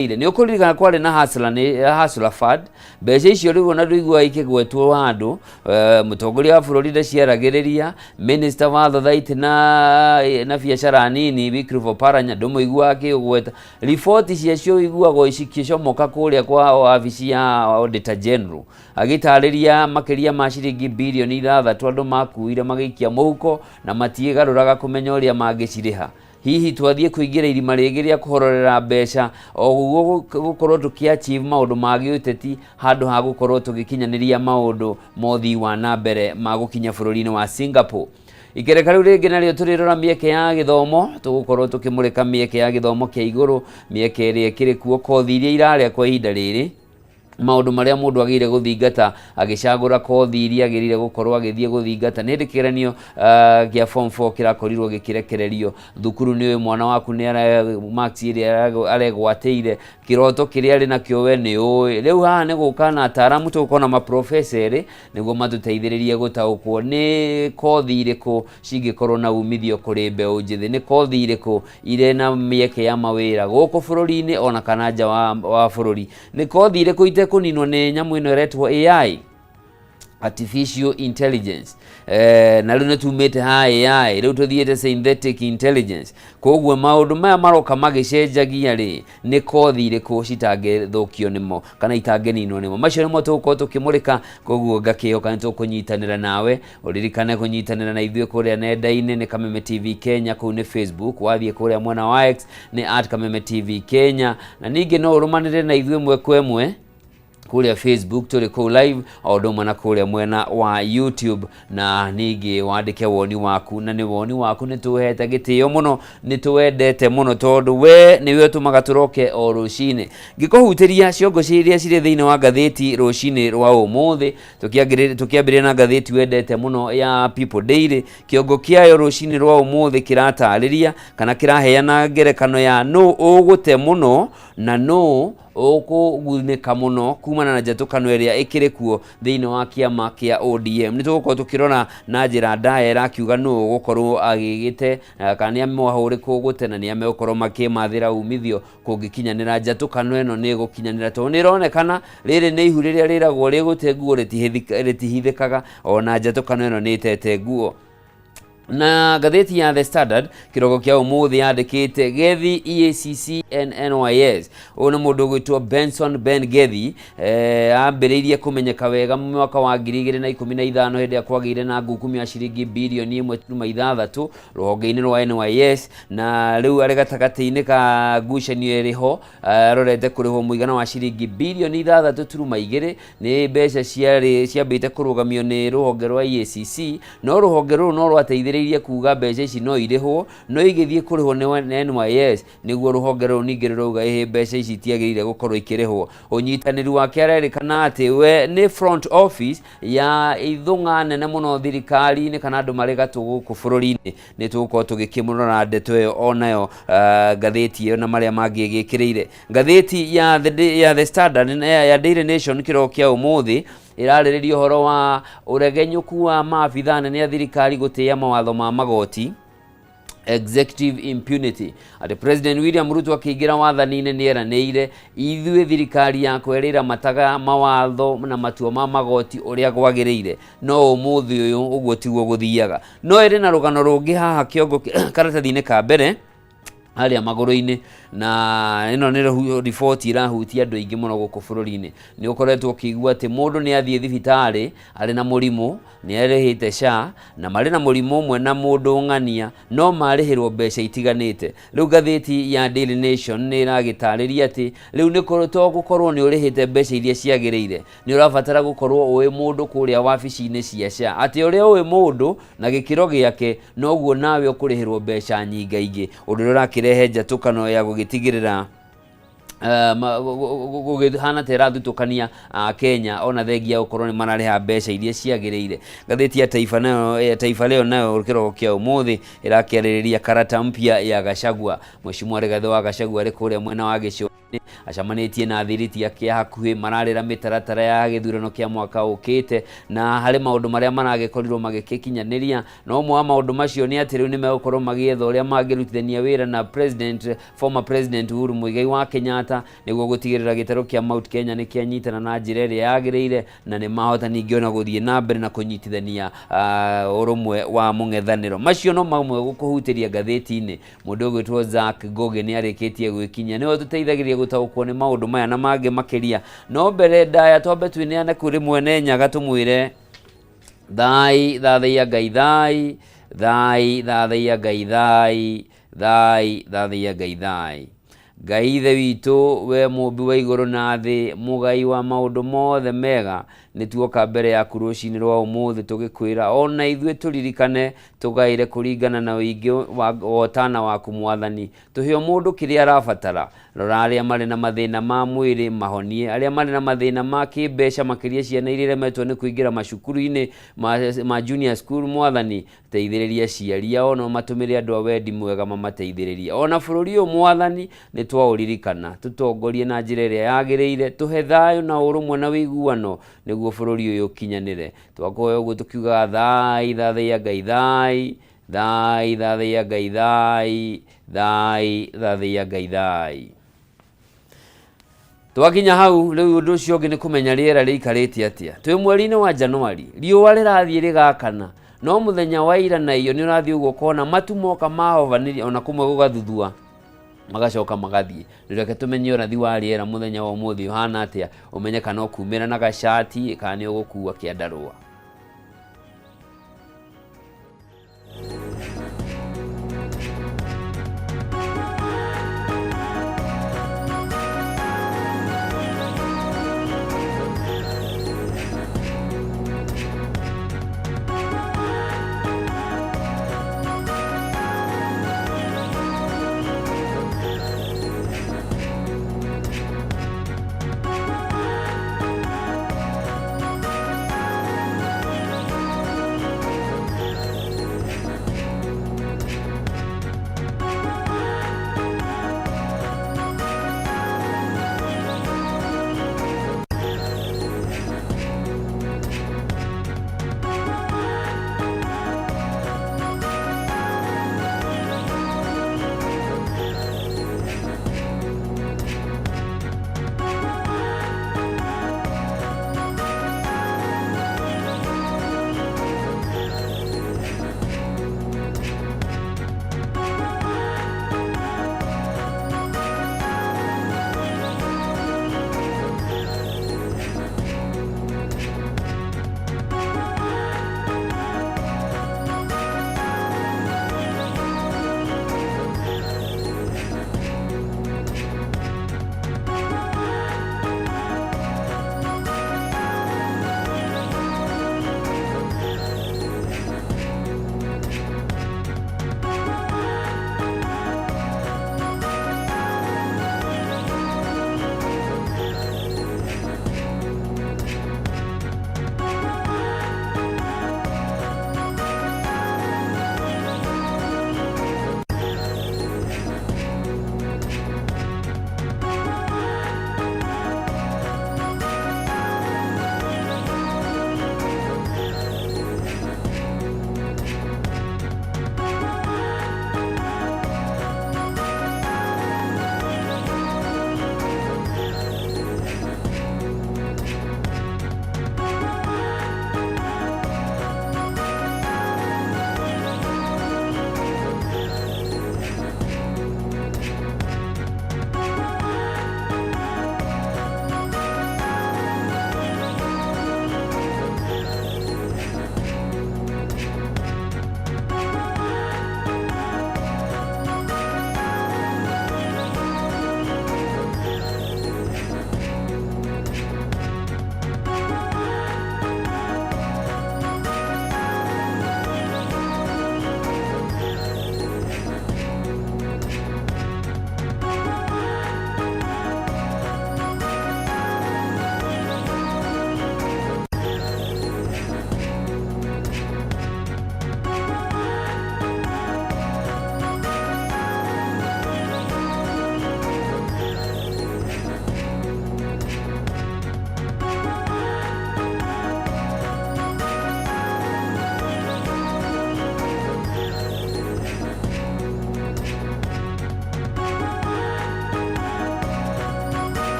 Nĩ ũkũririkana kwarĩ na Hustler, nĩ Hustler Fund. Mbeca icio rĩu ona ndũiguaga ikĩgwetwo handũ. Mũtongoria wa bũrũri ndaciaragĩrĩria, minister wa thothaitĩ na biacara nini Wycliffe Oparanya ndũmũiguaga akĩũgweta. Riboti ciacio ũiguaga cikĩcomoka kũrĩa kwa wabici ya Auditor General agĩtarĩria makĩria ma ciringi birioni 6 andũ makuire magĩikia mũhuko na matiĩgarũraga kũmenya ũrĩa mangĩcirĩha. Hihi twathiĩ kũingĩra irima rĩngĩ rĩa kũhororera mbeca o ũguo gũkorwo tũkĩ achieve maũndũ ma gĩũteti handũ ha gũkorwo tũgĩkinyanĩria maũndũ ma ũthii wa na mbere ma gũkinya bũrũri-inĩ wa Singapore? Ikereka rĩu rĩngĩ narĩo tũrĩrora mĩeke ya gĩthomo, tũgũkorwo tũkĩmũrĩka mĩeke ya gĩthomo kĩa igũrũ, mĩeke ĩrĩa ĩkĩrĩ kuo, kothi iria irarĩa kwa ihinda rĩrĩ, maũndũ marĩa mũndũ agĩrĩire gũthingata agĩcagũra kothi iria agĩrĩire gũkorwo agĩthiĩ gũthingata. Nĩ hĩndĩ kĩgeranio kĩa form 4 kĩrakorirwo gĩkĩrekererio thukuru, nĩ ũĩ mwana waku nĩ marks ĩrĩa aregwatĩire, kĩroto kĩrĩa arĩ nakĩo we nĩ ũĩ. Rĩu haha nĩ gũka na ataaramu, tũgũkorwo na maprofesa erĩ nĩguo matũteithĩrĩrie gũtaũkwo nĩ kothi irĩkũ cingĩkorwo na umithio kũrĩ mbeũ njĩthĩ, nĩ kothi irĩkũ irĩ na mĩeke ya mawĩra gũkũ bũrũri-inĩ ona kana nja wa bũrũri, nĩ kothi irĩkũ itekũninwo nĩ nyamũ ĩno ĩretwo AI, artificial intelligence. Na rĩu nĩ tumĩte ha AI, rĩu tũthiĩte synthetic intelligence. Koguo maũndũ maya maroka magĩcenjagia rĩ, nĩ kothi irĩkũ citangĩthũkio nĩmo kana itangĩninwo nĩmo? Macio nĩmo tũgũkorwo tũkĩmũrĩka. Koguo ngakĩhoka nĩ tũkũnyitanĩra nawe. Ũririkane kũnyitanĩra na ithuĩ kũrĩa nenda-inĩ nĩ Kameme TV Kenya, kũu nĩ Facebook, wathiĩ kũrĩa mwena wa X nĩ @KamemeTV Kenya, na ningĩ no ũrũmanĩrĩre na ithuĩ ĩmwe kwa ĩmwe kũrĩa Facebook, tũrĩ kũu live, o ũndũ ũmwe na kũrĩa mwena wa YouTube. Na ningĩ wandĩke woni waku, na nĩ woni waku nĩ tũhete gĩtĩo mũno, nĩ tũwendete mũno, tondũ we nĩwe ũtũmaga tũroke o rũcinĩ. Ngĩkũhutĩria ciongo iria cirĩ thĩinĩ wa ngathĩti rũcinĩ rwa ũmũthĩ, tũkĩambĩrĩria na ngathĩti wendete mũno ya People Daily, kĩongo kĩayo rũcinĩ rwa ũmũthĩ kĩratarĩria kana kĩraheana ngerekano ya nũ ũgũte mũno na nũ ũkũgunĩka mũno kumana na njatũkano ĩrĩa ĩkĩrĩ kuo thĩinĩ wa kĩama kĩa ODM. Nĩ tũgũkorwo tũkĩrora na njĩra ndaya ĩrakiuga nũ ũgũkorwo agĩgĩte kana nĩ mwahũ ũrĩkũ ũgũte na nĩ megũkorwo makĩmathĩra umithio kũngĩkinyanĩra njatũkano ĩno nĩ ĩgũkinyanĩra, tondũ nĩ ĩronekana rĩrĩ nĩ ihu rĩrĩa rĩragwo rĩgũte nguo rĩtihithĩkaga, ona njatũkano ĩno nĩ ĩtete nguo. Na ngathĩti ya The Standard kĩroko kĩa ũmũthĩ yandĩkĩte Gethi EACC and NYS. Ũyũ nĩ mũndũ ũgwĩtwo Benson Ben Gethi, ambĩrĩirie kũmenyeka wega mwaka wa 2015 hĩndĩ ĩrĩa kwagĩire na ngukumio ya ciringi birioni 1.6 rũhonge-inĩ rwa NYS, na rĩu arĩ gatagatĩ-inĩ ka ngucanio ĩrĩ ho arorete kũrĩhwo mũigana wa ciringi birioni 6.2. Nĩ mbeca ciarĩ ciambĩte kũrũgamio nĩ rũhonge rwa EACC, no rũhonge rũrũ no rwateithĩrĩirie kuga mbeca ici no irĩhwo, no igĩthiĩ kũrĩhwo nĩ NYS nĩguo rũhonge rũrũ ningĩ rũrauga ĩhĩ, mbeca ici itiagĩrĩire gũkorwo ikĩrĩhwo. Ũnyitanĩri wake arerĩkana atĩ we nĩ front office ya ithũng'a nene mũno thirikari-inĩ kana andũ marĩ gatũ gũkũ bũrũri-inĩ. Nĩ tũgũkorwo tũgĩkĩmũrora ndeto ĩyo onayo, ngathĩti ĩyo na marĩa mangĩ ĩgĩkĩrĩire. Ngathĩti ya The Standard, ya Daily Nation kĩroko kĩa ũmũthĩ ĩrarĩrĩria ũhoro wa ũregenyũku wa maabithaa anene a thirikari gũtĩĩa mawatho ma magoti, executive impunity, atĩ President William Ruto akĩingĩra wathani-inĩ nĩ eranĩire ithuĩ thirikari yakwa ĩrĩramataga mawatho na matua ma magoti ũrĩa kwagĩrĩire, no ũmũthĩ ũyũ ũguo tiguo gũthiaga. No ĩrĩ na rũgano rũngĩ haha kĩongo karatathi-inĩ ka mbere harĩa magũrũ-inĩ, na ĩno nĩ riboti ĩrahutia andũ aingĩ mũno gũkũ bũrũri-inĩ. Nĩ ũkoretwo ũkĩigua atĩ mũndũ nĩ athiĩ thibitarĩ arĩ na mũrimũ, nĩ arĩhĩte SHA, na marĩ na mũrimũ ũmwe na mũndũ ng'ania no marĩhĩrwo mbeca itiganĩte. Rĩu ngathĩti ya Daily Nation nĩ ĩragĩtarĩria atĩ rĩu nĩ to gũkorwo nĩ ũrĩhĩte mbeca iria ciagĩrĩire, nĩ ũrabatara gũkorwo ũĩ mũndũ kũrĩa wabici-inĩ cia SHA, atĩ ũrĩa ũĩ mũndũ na gĩkĩro gĩake noguo nawe ũkũrĩhĩrwo mbeca nyingaingĩ, ũndũ ũrĩa ũrakĩrehe njatũkano ya gũgĩtigĩrĩra gũgĩhana ta ĩrathutũkania Kenya ona thengia gũkorwo nĩ mararĩha mbeca iria ciagĩrĩire. Ngathĩti ya Taifa nayo, ya Taifa Leo nayo kĩroko kĩa ũmũthĩ ĩrakĩarĩrĩria karata mpya ya Gachagua. Mheshimiwa Rigathĩ wa Gachagua arĩ kũrĩa mwena wa Gĩcũa. Acemanĩtie na athiriti ake a hakuhĩ, mararĩra mĩtaratara ya gĩthurano kĩa mwaka ũkĩte na harĩ maũndũ marĩa maragĩkorirwo magĩkĩkinyanĩria. Na ũmwe wa maũndũ macio nĩ atĩ rĩu nĩ megũkorwo magĩetha ũrĩa mangĩrutithania wĩra na president, former president Uhuru Muigai wa Kenyatta, nĩguo gũtigĩrĩra gĩtarũ kĩa Mount Kenya nĩ kĩanyitana na njĩra ĩrĩa yagĩrĩire, na nĩ mahota ningĩ ona gũthiĩ na mbere na kũnyitithania ũrũmwe wa mũng'ethanĩro. Macio no mamwe gũkũhutĩria ngathĩti-inĩ. Mũndũ ũgwĩtwo Zack Ngugi nĩ arĩkĩtie gwĩkinyia, nĩwe ũtũteithagĩrĩria gũtaũkwo nĩ maũndũ maya na mangĩ makĩria. No mbere ndaya twambe twĩneane kũrĩ mwene Nyaga, tũmwĩre thai thathaiya Ngai, thai thai thathaiya Ngai, thai thai thathaiya Ngai, thai Ngai. Ithe witũ, we mũmbi wa igũrũ na thĩ, mũgai wa maũndũ mothe mega, nĩ tuoka mbere yaku rũcinĩ rwa ũmũthĩ tũgĩkwĩra ona ithuĩ tũririkane tũgaĩre kũringana na ũingĩ wa ũtana waku. Mwathani, tũhe o mũndũ kĩrĩa arabatara. Rora arĩa marĩ na mathĩna ma mwĩrĩ, mahonie. Arĩa marĩ na mathĩna ma kĩmbeca, makĩria ciana iria iremetwo nĩ kũingĩra macukuru-inĩ ma junior school. Mwathani, teithĩrĩria aciari ao no matũmĩre andũ a wendi mwega mamateithĩrĩrie. Ona bũrũri ũyũ, Mwathani, nĩ twaũririkana, tũtongorie na njĩra ĩrĩa yagĩrĩire, tũhe thayũ na ũrũmwe na ũiguano nĩguo bũrũri ũyũ ũkinyanĩre. Twakũhoya ũguo tũkiugaga thai thathaiya Ngai, thai thai thathaiya Ngai, thai thai thathaiya Ngai, thai. Twakinya hau rĩu, ũndũ ũcio ũngĩ nĩ kũmenya rĩera rĩikarĩte atĩa. Twĩ mweri-inĩ wa Januari, riũa rĩrathiĩ rĩgakana, no mũthenya wa ira na iyo nĩ ũrathiĩ ũguo ũkona matu moka mahovanĩria, ona kũmwe gũgathuthua, magacoka magathiĩ. Reke tũmenye ũrathi wa rĩera mũthenya wa ũmũthĩ ũhana atĩa, ũmenye kana ũkumĩra na gacati kana nĩ ũgũkua kĩandarũa.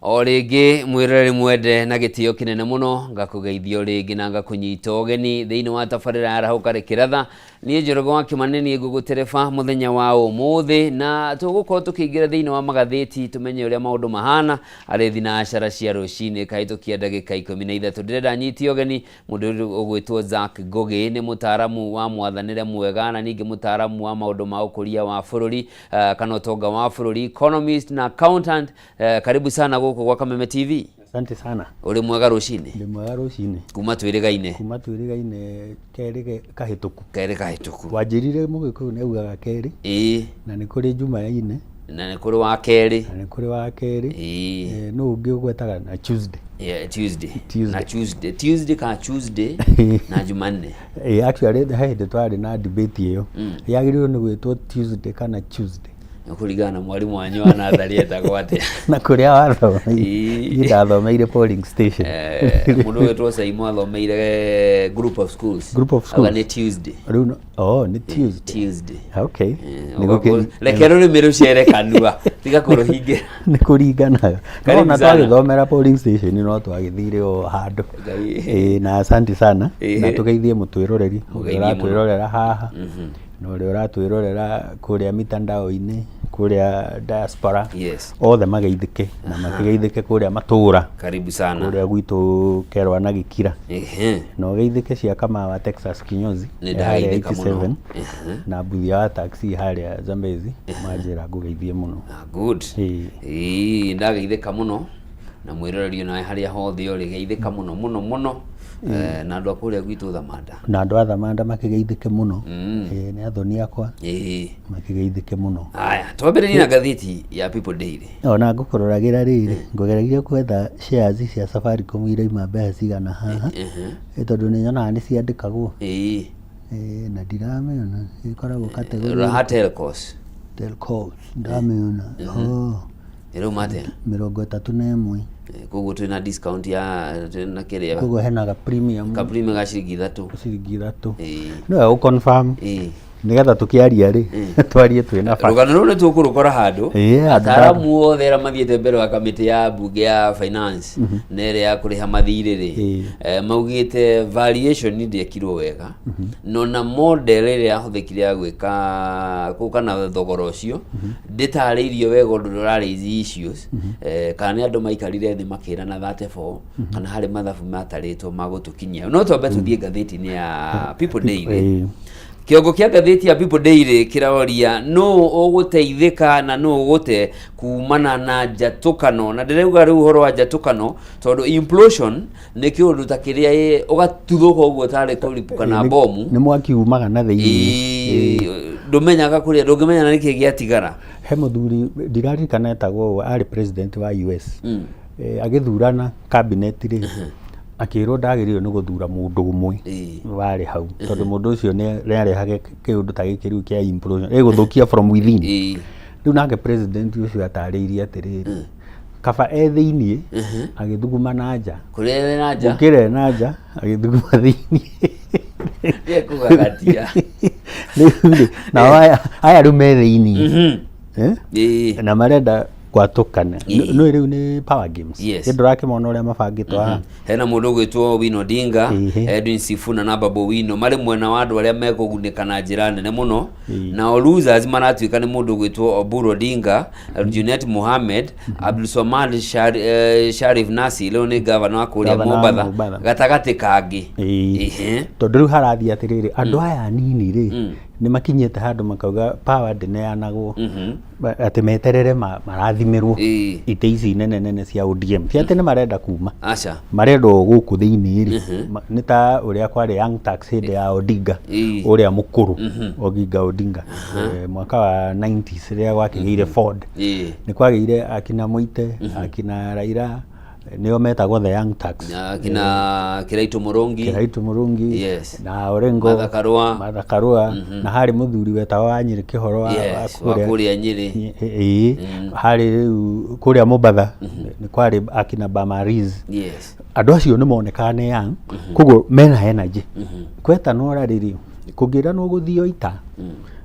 O rĩngĩ mwĩroreri mwende na gĩtĩo kĩnene mũno, ngakũgeithia o rĩngĩ na ngakũnyita ũgeni thĩinĩ wa tabarĩra ya Arahũka Rĩkĩratha. Niĩ Njoroge wa Kĩmani nĩ niĩ ngũgũtereba mũthenya wa ũmũthĩ, na tũgũkorwo tũkĩingĩra thĩinĩ wa magathĩti tũmenye ũrĩa maũndũ mahana arĩ thinacara cia rũcinĩ kahĩtũkia ndagĩka 13. Ndĩrenda nyite ũgeni mũndũ ũgwĩtwo Zack Ngugi, nĩ mũtaaramu wa mwathanĩre mwega na ningĩ mũtaaramu wa maũndũ ma ũkũria wa bũrũri kana ũtonga wa bũrũri, economist na accountant. Karibu sana gũkũ gwa Kameme TV. Asante sana. Ũrĩ mwega rũcinĩ? Ndĩ mwega rũcinĩ. Kuma twĩrĩgaine. Kuma twĩrĩgaine kerĩ kahĩtũku. Kerĩ kahĩtũku. Wanjĩrire Mũgĩkũyũ nĩ augaga kerĩ. Ĩĩ. Na nĩ kũrĩ Jumaine. Na nĩ kũrĩ wa kerĩ. Na nĩ kũrĩ wa kerĩ. Ĩĩ. Nũ ũngĩ ũgwetaga na Tuesday. Yeah, Tuesday. Tuesday. Na Tuesday. Tuesday kana Tuesday na Jumanne. Ĩĩ, actually he hĩndĩ twarĩ na debate ĩyo. Yagĩrĩirwo nĩ gwĩtwo Tuesday kana Tuesday. Kũringana na mwarimũ wanyu wa natharĩ etagwo atĩa? Na kũrĩa wathomeire. Ĩĩ. Niĩ ndathomeire polling station. Mũndũ ũgwĩtwo Saimo athomeire group of schools. Group of schools. Auga nĩ Tuesday. Rĩu oh, nĩ Tuesday. Tuesday. Okay. Reke rũrĩmĩ rũcere kanua, tiga kũrũhingĩra. Nĩ kũringanaga. Karibu No, na sana. twagĩthomera polling station no twagĩthire o handũ. Ngai. Ĩĩ, na asante sana. Na tũgeithie mũtwĩroreri ũrĩa Mũgeithie mũno. ũratwĩrorera haha. Na ũrĩa ũratwĩrorera kũrĩa mitandao-inĩ, kũrĩa diaspora. Yes. Othe mageithĩke na makĩgeithĩke kũrĩa matũra. Karibu sana. Kũrĩa gwitũ Kerwa na Gĩkira. Na ũgeithĩke cia Kamawa Texas Kinyozi. Nĩ ya harĩa ndageithĩka mũno. 87. Na mbuthi wa taxi harĩa Zambezi manjĩra ngũgeithie mũno. Ah, good. Ĩĩ. Ĩĩ, ndageithĩka mũno na mwĩroreri nawe harĩa hothe ũrĩ geithĩka mũno mũno mũno. Na andũ a kũrĩa gwitũ Thamanda. Na andũ a Thamanda makĩgeithĩke mũno. Ĩĩ, nĩ athoni akwa. Ĩĩ. Makĩgeithĩke mũno. Haya, twambĩrĩrie na ngathĩti ya People Daily. Ona ngũkũroragĩra rĩrĩ, ngũgeragia gwetha shares cia Safaricom iraima mbeca cigana haha. Ĩ tondũ nĩ nyonaga nĩ ciandĩkagwo. Ĩĩ. Ĩĩ, na ndiramĩona, ĩkoragwo category. Raha Telcos. Telcos, ndamĩona. Oh. Ĩrauma atĩa? 31. Koguo twĩna discount ya twĩna kĩrĩa. Koguo hena ga premium. Ka premium ga ciringi 3. Ciringi 3. Ĩĩ. No we confirm. Ĩĩ. Nĩgetha tũkĩaria rĩ, twarie twĩna facts. Rũgano rũu nĩ tũkũrũkora handũ. Ĩĩ, andũ Ataaramu othe arĩa mathiĩte mbere wa kamĩtĩ ya mbunge ya finance na ĩrĩa ya kũrĩha mathirĩ rĩ, maugĩte variation ndĩekirwo wega. No na model ĩrĩa yahũthĩkire ya gwĩka kũu kana thogora ũcio ndĩtarĩirio wega ũndũ ũrĩa ũra raise issues. Kana nĩ andũ maikarire thĩ makĩrana 34 kana harĩ mathabu matarĩtwo ma gũtũkinyia. No twambe tũthiĩ ngathĩti-inĩ ya People Daily. Kĩongo kĩa ngathĩti ya People Daily kĩroria nũ ũgũteithĩka na nũ ũgũte kumana na njatũkano. Na ndĩrauga rĩu ũhoro wa njatũkano tondũ implosion nĩ kĩũndũ ta kĩrĩa ũgatuthũka ũguo tarĩ kũripũka na bomu. Nĩ mwaki umaga na thĩinĩ. Ĩĩ, ndũmenyaga kũrĩa, ndũngĩmenya na nĩkĩ gĩatigara. He mũthuri ndiraririkana etagwo ũũ, arĩ president wa US. Agĩthurana cabinet rĩ, akĩrwo ndagĩrĩirwo nĩ gũthura mũndũ ũmwe warĩ hau, tondũ mũndũ ũcio nĩ arehage kĩũndũ ta gĩkĩ rĩu kĩa implosion, ĩgũthũkia from within. Rĩu nake president ũcio atarĩirie atĩrĩrĩ, kaba e thĩiniĩ agĩthuguma na nja. Kũrĩa e na nja? Gũkĩra e na nja agĩthuguma thĩiniĩ. Nĩekũgagatia. Rĩu rĩ, nao aya rĩu me thĩiniĩ. Na marenda gwatũkana. No rĩu nĩ power games. Yes. Nĩ ndũrakĩmona ũrĩa mabangĩtwo haha. Hena mũndũ ũgwĩtwo Owino Odinga, Edwin Sifuna na Babu Owino marĩ mwena wa andũ arĩa mekũgunĩka na njĩra nene mũno. Nao losers maratuĩka nĩ mũndũ ũgwĩtwo Oburu Odinga, Junet Mohamed, Abdulswamad Sharif Nasi, rĩu nĩ gavana wa kũrĩa Gavana wa Mombatha, Mombatha. gatagatĩ kangĩ. Tondũ rĩu harathiĩ atĩrĩrĩ, andũ aya anini rĩ, nĩ makinyĩte handũ makauga power ndĩneanagwo. Atĩ meterere marathimĩrwo itĩ ici nene nene cia ODM. Ti atĩ nĩ marenda kuma. Aca. Marenda o gũkũ thĩinĩ rĩ. Nĩ ta ũrĩa kwarĩ Young Turks hĩndĩ ya Odinga, ũrĩa mũkũrũ, Oginga Odinga. Mwaka wa 90s rĩrĩa gwakĩgĩire Ford. Nĩ kwagĩire akina Moite, akina Raila, nĩo metagwo the Young Turks. Na akina Kiraitu Murungi. Kiraitu Murungi. Yes. Na Orengo. Martha Karua. Martha Karua. Na harĩ mũthuri wetagwo wa Nyĩrĩ Kĩhoro wa Yes, wa kũrĩa Nyĩrĩ. Ĩĩ. Harĩ rĩu kũrĩa Mombatha, nĩ kwarĩ akina Bamariz. Yes. Andũ acio nĩ monekaga nĩ young, koguo mena energy. Kwetanwo rarĩrĩ, kũngĩranwo gũthio ita,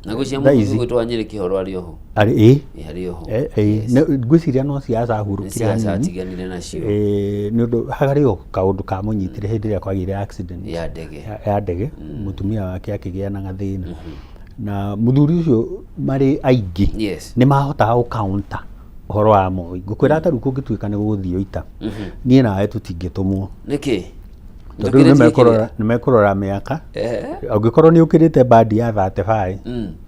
Na gwĩciria Thaa mũthuri ici ũgwĩtwo Wanyĩrĩ Kĩhoro arĩ oho. Arĩ ĩ. Ĩ, arĩ oho. Ngwĩciria no siasa ahurũkire Siasa hanini. atiganire nacio. Nĩ ũndũ harĩ o kaũndũ kamũnyitire hĩndĩ ĩrĩa kwagĩire accident Ya ndege. ya ndege, mũtumia wake akĩgĩa na gathĩna. Na mũthuri ũcio marĩ aingĩ nĩ mahotaga gũ counter ũhoro wa Moi. Ngũkwĩra ta rĩu kũngĩtuĩka nĩ gũgũthiĩ ita, niĩ nawe tũtingĩtũmwo. Nĩkĩ? Tondũ rĩu nĩmekũrora mĩaka. Ũngĩkorwo nĩ ũkĩrĩte bandi ya 35,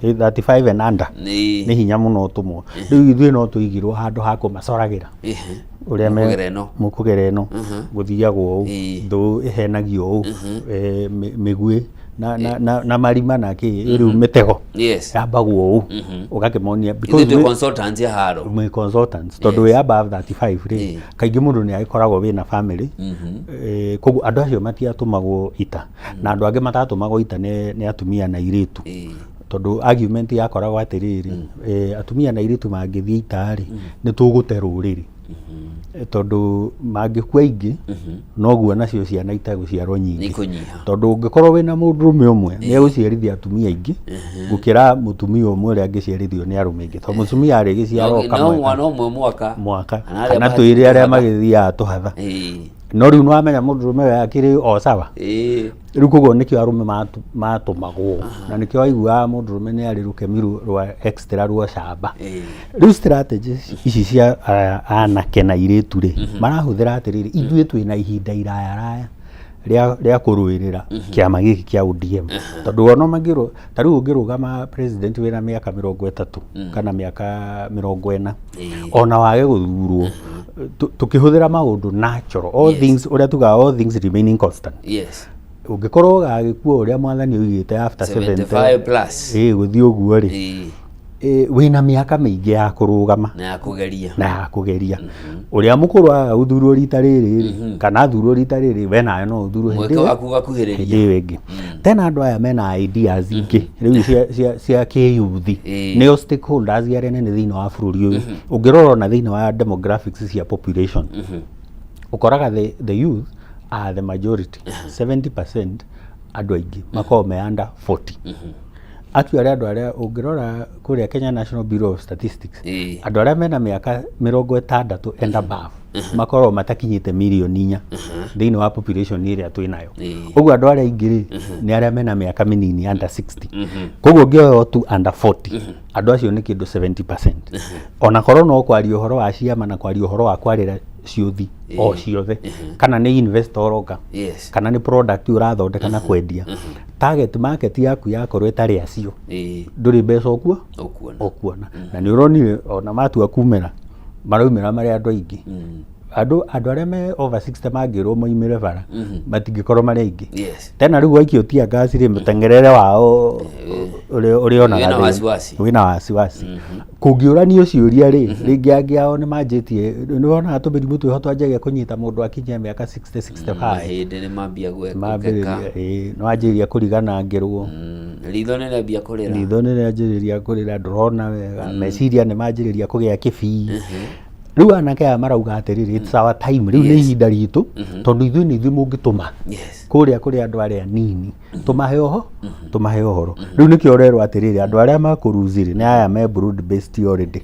35 and under, nĩ hinya mũno ũtũmwo. Rĩu ithuĩ no tũigirwo handũ ha kũmacoragĩra ũrĩa Mũkũgera ĩno. Mũkũgera ĩno, gũthiagwo ũũ, thũ ĩhenagio ũũ, mĩguĩ na marima na kĩ, rĩu mĩtego yambagwo ũũ, ũgakĩmonia. Ithuĩ twĩ consultants a haro. Mwĩ consultants tondũ wĩ above 35 rĩ, kaingĩ mũndũ nĩ agĩkoragwo wĩna family. Koguo andũ acio matiatũmagwo ita, na andũ angĩ matatũmagwo ita nĩ atumia na airĩtu. Tondũ argument yakoragwo atĩrĩrĩ, atumia na airĩtu mangĩthiĩ ita rĩ, nĩ tũgũte rũrĩrĩ. Tondũ mangĩkua aingĩ, noguo nacio ciana itegũciarwo nyingĩ. Nĩikũnyiha. Tondũ ũngĩkorwo wĩna mũndũrũme ũmwe, nĩ egũciarithia atumia aingĩ gũkĩra mũtumia ũmwe ũrĩa angĩciarithio nĩ arũme aingĩ. Tondũ mũtumia arĩgĩciara o No kamwe mwana ũmwe mwaka. Mwaka. Kana arĩa Kana mahathiĩ twĩre arĩa tũhatha. magĩthiaga tũhatha. No rĩu nĩwamenya mũndũrũme we akĩrĩ o sawa. Rĩu koguo nĩkĩo arũme matũmagwo. Na nĩkĩo waiguaga mũndũrũme nĩ arĩ rũkemi rwa extra rwa ũcamba. Rĩu strategies ici cia anake na airĩtu rĩ, marahũthĩra atĩrĩrĩ, ithuĩ twĩna ihinda iraya raya rĩa kũrũĩrĩra kĩama gĩkĩ kĩa ODM. Tondũ ona mangĩrũ, ta rĩu ũngĩrũgama president wĩna mĩaka 30 kana mĩaka 40, ona wage gũthurwo, tũkĩhũthĩra maũndũ natural, all things, ũrĩa tugaga all things remaining constant. Ũngĩkorwo ũgagĩkua ũrĩa mwathani oigĩte after 75 plus. Gũthiĩ ũguo rĩ, wĩna mĩaka mĩingĩ ya kũrũgama. Na ya kũgeria. Na ya kũgeria. Ũrĩa mũkũrũ aga gũthurwo rita rĩrĩ rĩ, kana athurwo rita rĩrĩ, we nawe no ũthurwo hĩndĩ Mweke ĩyo waku ũgakuhĩrĩria. Hĩndĩ ĩyo ĩngĩ. Tena andũ aya mena ideas ingĩ rĩu cia kĩyuthi, nĩo stakeholders arĩa nene thĩinĩ wa bũrũri ũyũ. Ũngĩrora ona thĩinĩ wa demographics cia population, ũkoraga the youth are the majority, 70% andũ aingĩ makoragwo me under 40. Actually andũ arĩa ũngĩrora kũrĩa Kenya National Bureau of Statistics, andũ arĩa mena mĩaka 60 and above makoragwo matakinyĩte mirioni 4 thĩinĩ wa population ĩrĩa twĩ nayo. Ũguo andũ arĩa aingĩ rĩ, nĩ arĩa mena mĩaka mĩnini under 60. Koguo ũngĩoya tu under 40, andũ acio nĩ kĩndũ 70%. Ona korwo no kwaria ũhoro wa ciama na kwaria ũhoro wa kwarĩra ciũthi o ciothe, kana nĩ investor ũroka, kana nĩ product ũrathondeka na kwendia, target market yaku yakorwo ĩtarĩ acio, ndũrĩ mbeca ũkuo Ũkuona. Ũkuona. Na nĩ ũronire ona matua kumĩra, maraumĩra marĩ andũ aingĩ. Andũ arĩa me over 60 mangĩrwo moimĩre bara, matingĩkorwo marĩ aingĩ. Tena rĩu waikio tear gas rĩ, mũteng'erere wao ũrĩa ũrĩonaga Wĩna thĩna. wasiwasi. Wĩna wasiwasi. Kũngĩũranio ciũria rĩ, rĩngĩ angĩ ao nĩ manjĩtie, nĩ wonaga tũmĩrimũ twĩho twanjagia kũnyita mũndũ akinyia mĩaka 60, 65. Mahĩndĩ nĩ mambia gwekũkeka. Mambĩrĩria, nĩ wanjĩrĩria kũriganangĩrwo. Ritho nĩ rĩambia kũrĩra. Ritho nĩ rĩanjĩrĩria kũrĩra, ndũrona wega, meciria nĩ manjĩrĩria kũgĩa kĩbii. Rĩu anake aya marauga atĩrĩrĩ, it's our time, rĩu nĩ ihinda ritũ, tondũ ithuĩ nĩ ithuĩ mũngĩtũma kũrĩa kũrĩ andũ arĩa anini, tũmahe ũho, tũmahe ũhoro. Rĩu nĩkĩo ũrerwo atĩrĩrĩ, andũ arĩa makũruzi rĩ, nĩ aya me broad based already.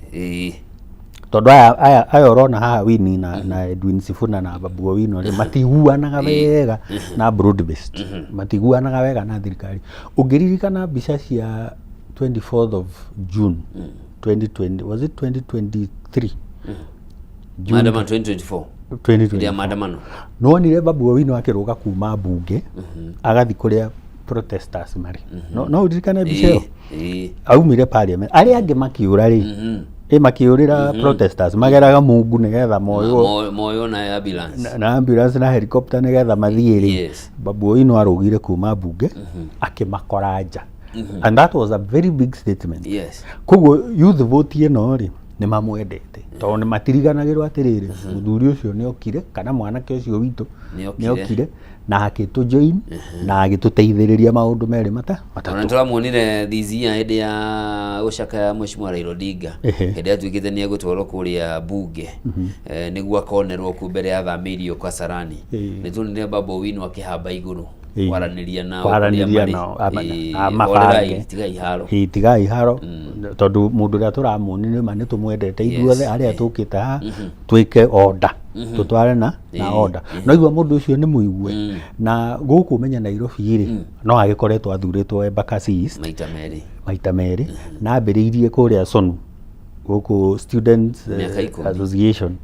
Tondũ aya ũrona haha Winnie na Edwin Sifuna na Babu Owino rĩ, matiguanaga wega na broad based, matiguanaga wega na thirikari. Ũngĩririkana mbica cia 24th of June 2020, was it 2023? June. Maandamano 2024. 2024. Hĩndĩ ya maandamano. Nĩwonire Babu Owino akĩrũga kuma mbunge agathiĩ kũrĩa protesters marĩ? No ũririkane mbica ĩyo? Aumire parliament, arĩa angĩ makĩũra rĩ, makĩũrĩra protesters, mageraga mungu nĩgetha moywo. Moywo na ambulance. Na ambulance na helicopter nĩgetha mathiĩ rĩ. Babu Owino arũgire kuma mbunge akĩmakora nja, and that was a very big statement. Koguo youth vote ĩno rĩ, nĩ mamwendete tondũ nĩ matiriganagĩrwo atĩrĩrĩ, mũthuri ũcio nĩ okire kana mwanake ũcio witũ Nĩ okire. Nĩ okire na agĩtũ join na agĩtũteithĩrĩria maũndũ merĩ matatũ. Ona tũramuonire this year hĩndĩ ya gũcakaya Mheshimiwa Raila Odinga, hĩndĩ atuĩkĩte nĩ egũtwarwo kũrĩa bunge, nĩguo akonerwo kũ mbere ya athamĩirio Kasarani. Nĩ tuonire Babu Owino akĩhamba igũrũ. Kwaranĩria nao kũrĩa Kwaranĩria marĩ. nao, Horerai, mabange. tigai haro. Ĩĩ, tigai haro, tondũ mũndũ ũrĩa tũramuonia nĩ ma nĩ tũmwendete ithuothe arĩa tũkĩte haha, twĩke order, tũtware na order. No igua mũndũ ũcio nĩ mũigue. Na gũkũ ũmenye Nairobi rĩ, no agĩkoretwo athurĩtwo Embakasi East maita merĩ. Maita merĩ, na ambĩrĩirie kũrĩa SONU, gũkũ Students Mĩaka 10. Association,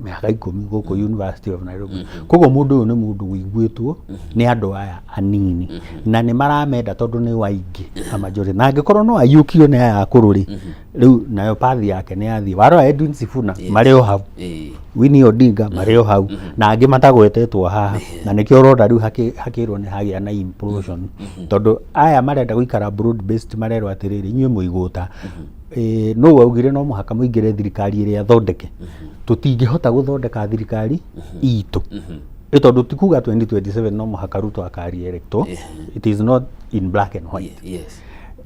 mĩaka 10 gũkũ University of Nairobi. Koguo mũndũ ũyũ nĩ mũndũ ũiguĩtwo nĩ andũ aya anini na nĩ maramenda tondũ nĩ waingĩ a majority, na angĩkorwo no aiyũkio nĩ aya akũrũ rĩ, rĩu nayo pathi yake nĩ yathiĩ. Warora Edwin Sifuna marĩ o hau, Winnie Odinga marĩ o hau, na angĩ matagwetetwo haha, na nĩkĩo ũrona rĩu hakĩrwo nĩ hagĩa na implosion, tondũ aya marenda gũikara broad based marerwo atĩrĩrĩ, inyuĩ mũigũta. Nũ waugire no mũhaka mũingĩre thirikari ĩrĩa thondeke? Tũtingĩhota gũthondeka thirikari itũ. Tondũ ti kuga 2027 no mũhaka Ruto akari-electwo. It is not in black and white.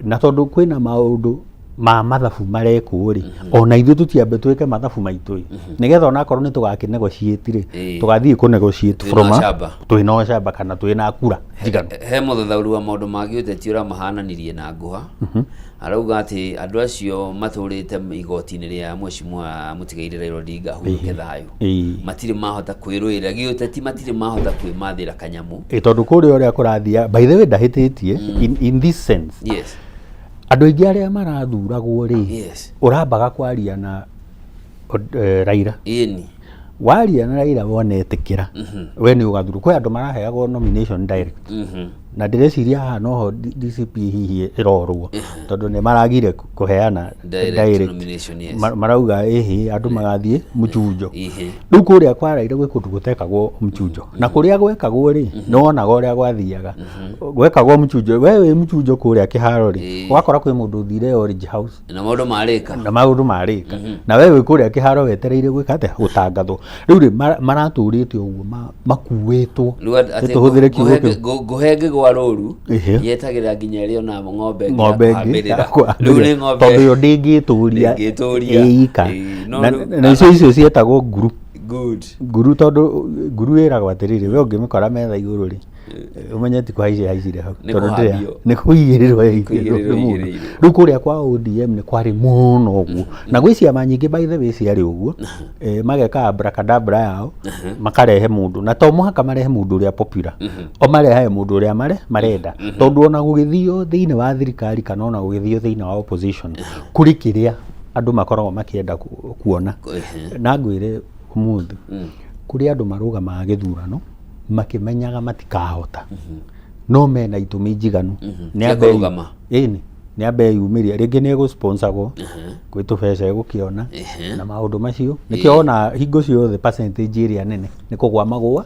Na tondũ kwĩna maũndũ ma mathabu marekwo rĩ, ona ithuĩ tũtiambe twĩke mathabu maitũ ĩ, nĩgetha onakorwo nĩ tũgakĩ negotiate rĩ, tũgathiĩ kũ negotiate Twĩna from ũcamba. Twĩna ũcamba kana twĩna kura njiganu. He mũthathaũri wa maũndũ ma gĩũteti ũramahananirie na ngũha, arauga atĩ andũ acio matũrĩte igoti-inĩ rĩa Mheshimiwa Mũtigairĩ Raila Odinga ahurũke thayũ, matirĩ mahota kwĩrũĩra gĩũteti, matirĩ mahota kwĩmathĩra kanyamũ. Ĩ, tondũ kũrĩa ũrĩa kũrathiĩ, by the way, ndahĩtĩtie in this sense. Andũ aingĩ arĩa marathuragwo rĩ, ũrambaga kwaria na Raila. Waria na Raila wona etĩkĩra, we nĩ ũgathurwo. Kwĩ andũ maraheagwo nomination direct, na ndĩreciria haha noho DCP hihi ĩrorwo, tondũ nĩ maragire kũheana direct direct. Nomination, yes. Marauga ĩhĩ andũ magathiĩ mchunjo. Rĩu kũrĩa kwa Raila gwĩ kũndũ gũtekagwo mchunjo, na kũrĩa gwekagwo rĩ, nĩ wonaga ũrĩa gwathiaga. Gwekagwo mchunjo, we wĩ mchunjo kũrĩa kĩharo rĩ, ũgakora kwĩ mũndũ ũthire Orange House na maũndũ marĩka. Na maũndũ marĩka, na we wĩ kũrĩa kĩharo wetereire gwĩka atĩa? Gũtangathwo. Rĩu rĩ, maratũrĩte ũguo makuĩtwo. Rĩu atĩ Tũhũthĩre kiugo kĩu. Ngũhe ngĩgwa rũru yetagĩrĩra nginya ĩrĩa ona ng'ombe ĩngĩ ya Ng'ombe ĩngĩ kũhambĩrĩra. Ya kũhambĩrĩra. Rĩu nĩ ng'ombe Tondũ yo ndĩngĩtũria Ndĩngĩtũria. ĩika. No Na icio ciĩtagwo nguru. Good. Nguru, tondũ nguru ĩragwo atĩrĩrĩ, we ũngĩmĩkora metha igũrũ rĩ, ũmenye ti kũhaicia haicire hau. Nĩ Tondũ kũhambio. Nĩ kũigĩrĩrwo yaigĩrĩrwo Kũigĩrĩrwo nĩ mũndũ. ĩigĩrĩirwo. Rĩu kũrĩa kwa ODM nĩ kwarĩ mũno ũguo, na gwĩ ciama nyingĩ by the way ciarĩ ũguo. Mageka abracadabra yao, makarehe mũndũ, na to mũhaka marehe mũndũ ũrĩa popular, o marehaga mũndũ ũrĩa marenda, tondũ ona gũgĩthio thĩinĩ wa thirikari kana ona gũgĩthio thĩinĩ wa opposition, kũrĩ kĩrĩa andũ makoragwo makĩenda kuona. Na ngwĩre ũmũthĩ kũrĩ andũ marũgamaga gĩthurano makĩmenyaga matikahota, no mena itũmi njiganu. Nĩ Cia ambe kũrũgama. Ĩni, nĩ ambe yumĩria, rĩngĩ nĩ egũ-sponsor-gwo, gwĩ tũbeca egũkĩona na maũndũ macio. Nĩkĩo ona hingo ciothe percentage ĩrĩa nene nĩ kũgwa magũa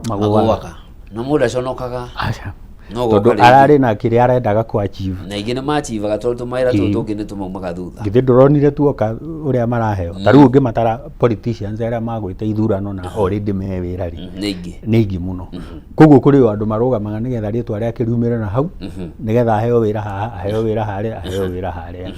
magũaga. Magũaga na mũndũ aconokaga. Aca. No goka Tondũ rĩngĩ. Ararĩ na kĩrĩa arendaga kũ achieve. Na ingĩ nĩ machivaga tondũ tũmawĩra tũu tũngĩ nĩ tũmaumaga thutha. Githĩ ndũronire tuoka ũrĩa maraheo? Ta rĩu ũngĩmatara politicians arĩa magwĩte ithurano na already me wĩra rĩ, Nĩ ingĩ. Nĩ aingĩ mũno. Koguo kũrĩ o andũ marũgamaga nĩgetha rĩtwa rĩake riumĩre na hau, nĩgetha aheo wĩra haha, aheo wĩra harĩa, aheo wĩra harĩa.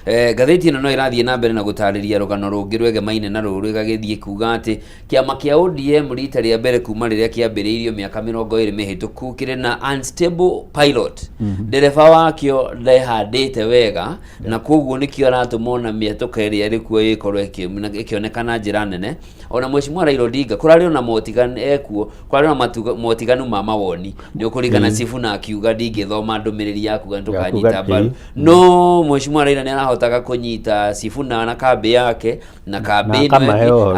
Ngathĩti ĩno no ĩrathiĩ na mbere na gũtarĩria rũgano rũngĩ rwegemaine na rũrũ, ĩgagĩthiĩ kuga atĩ kĩama kĩa ODM rita rĩa mbere kuma rĩrĩa kĩambĩrĩirio mĩaka 20 mĩhĩtũku kĩrĩ na unstable pilot, ndereba wakĩo ndehandĩte wega, na koguo nĩkĩo aratũma ona mĩatũka ĩrĩa ĩrĩ kuo ĩkorwo ĩkĩoneka na njĩra nene. Ona Mheshimiwa Raila Odinga kũrarĩ ona motiganu ekuo, kũrarĩ ona motiganu ma mawoni, nĩ ũkũringana Sifuna akiuga ndingĩthoma ndũmĩrĩri yaku kana tũkanyita mbaru, no Mheshimiwa Raila nĩ arahotaga kũnyita Sifuna na kambĩ yake na kambĩ Na ĩno akamahe ĩngĩ, ũhoro.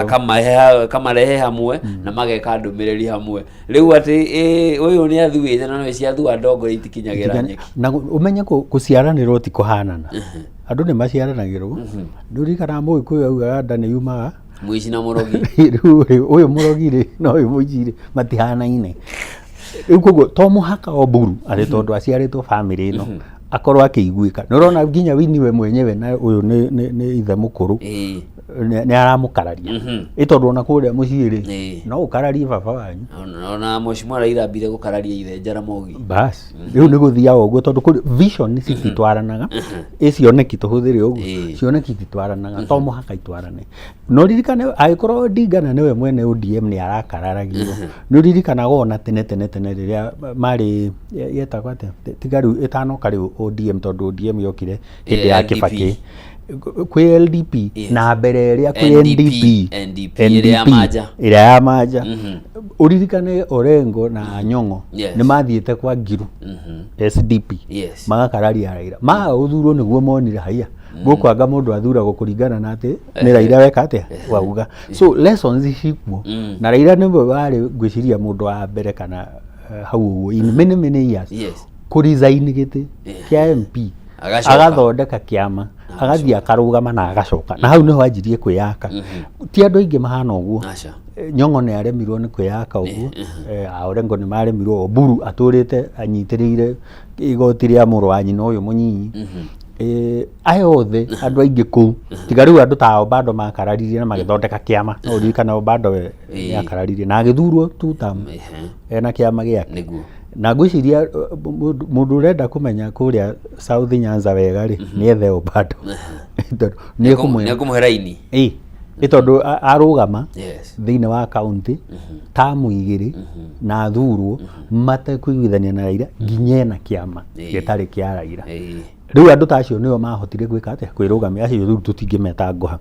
akamarehe hamwe na mageka ndũmĩrĩri hamwe. Rĩu atĩ ũyũ nĩ athuĩte na no ciathua ndongo itikinyagĩra nyeki. Na ũmenye kũciaranĩrwo ti kũhanana. Andũ nĩ maciaranagĩrwo. Nĩ ũririkanaga Mũgĩkũyũ augaga nda nĩ yumaga mũici na mũrogi. Rĩu rĩ, ũyũ mũrogi rĩ na ũyũ mũici rĩ matihanaine. Rĩu koguo to mũhaka o Mburu atĩ tondũ aciarĩtwo bamĩrĩ ĩno akorwo akĩiguĩka. Nĩ ũrona nginya Winnie we mwenyewe na ũyũ nĩ ithe mũkũrũ. Nĩ aramũkararia. Ĩ tondũ ona kũrĩa mũciĩ rĩ, no ũkararie baba wanyu. Ona mheshimiwa Raila ambire gũkararia ithe Jaramogi. Bas, rĩu nĩ gũthiaga ũguo tondũ kũrĩ vision cititwaranaga. Ĩ cioneki tũhũthĩre ũguo, cioneki ititwaranaga, to mũhaka itwarane. No ririkane angĩkorwo Odinga na nĩwe mwene ODM nĩ arakararagio, nĩ ũririkanaga ona tene tene tene rĩrĩa marĩ yetagwo atĩa, tiga rĩu ĩtanoka rĩu ODM tondũ ODM yokire hĩndĩ ya LDP. Kibaki, kwĩ LDP na mbere ĩrĩa kwĩ NDP, NDP. NDP, ĩrĩa ya Manja. Ĩrĩa ya Manja. Ũririkane Orengo na Nyong'o nĩ mathiĩte kwa Ngiru SDP, magakararia Raila, maga gũthurwo nĩguo monire haiya gũkũ anga mũndũ athuragwo kũringana na atĩ nĩ Raila weka atĩa wauga. So lessons cikuo, na Raila nĩwe warĩ ngwĩciria mũndũ wa mbere kana hau ũguo in many many years kũ resign gĩtĩ kĩa MP. Agacoka. Agathondeka kĩama, agathiĩ akarũgama na agacoka, na hau nĩho anjirie kwĩyaka. Ti andũ aingĩ mahana ũguo. Aca. Nyong'o nĩ aremirwo nĩ kwĩyaka ũguo, Orengo nĩ maremirwo, Oburu atũrĩte anyitĩrĩire igoti rĩa mũrũ wa nyina ũyũ mũnyinyi. Aya othe andũ aingĩ kũu, tiga rĩu andũ ta Obado makararirie na magĩthondeka kĩama. No ũririkane Obado we nĩ akararirie na agĩthurwo two term ena kĩama gĩake. Na ngwĩciria mũndũ ũrenda kũmenya kũrĩa South Nyanza wega rĩ, nĩ ethe Obado tondũ nĩ ekũmwĩra. Nĩ ekũmũhe raini. Ĩ nĩ tondũ arũgama thĩinĩ wa kaunti tamu 2 na athurwo matekũiguithania na Raila nginya ena kĩama gĩtarĩ kĩa Raila. Rĩu andũ ta acio nĩo mahotire gwĩka atĩa, kwĩrũgamia. Acio rĩu tũtingĩmeta ngũha.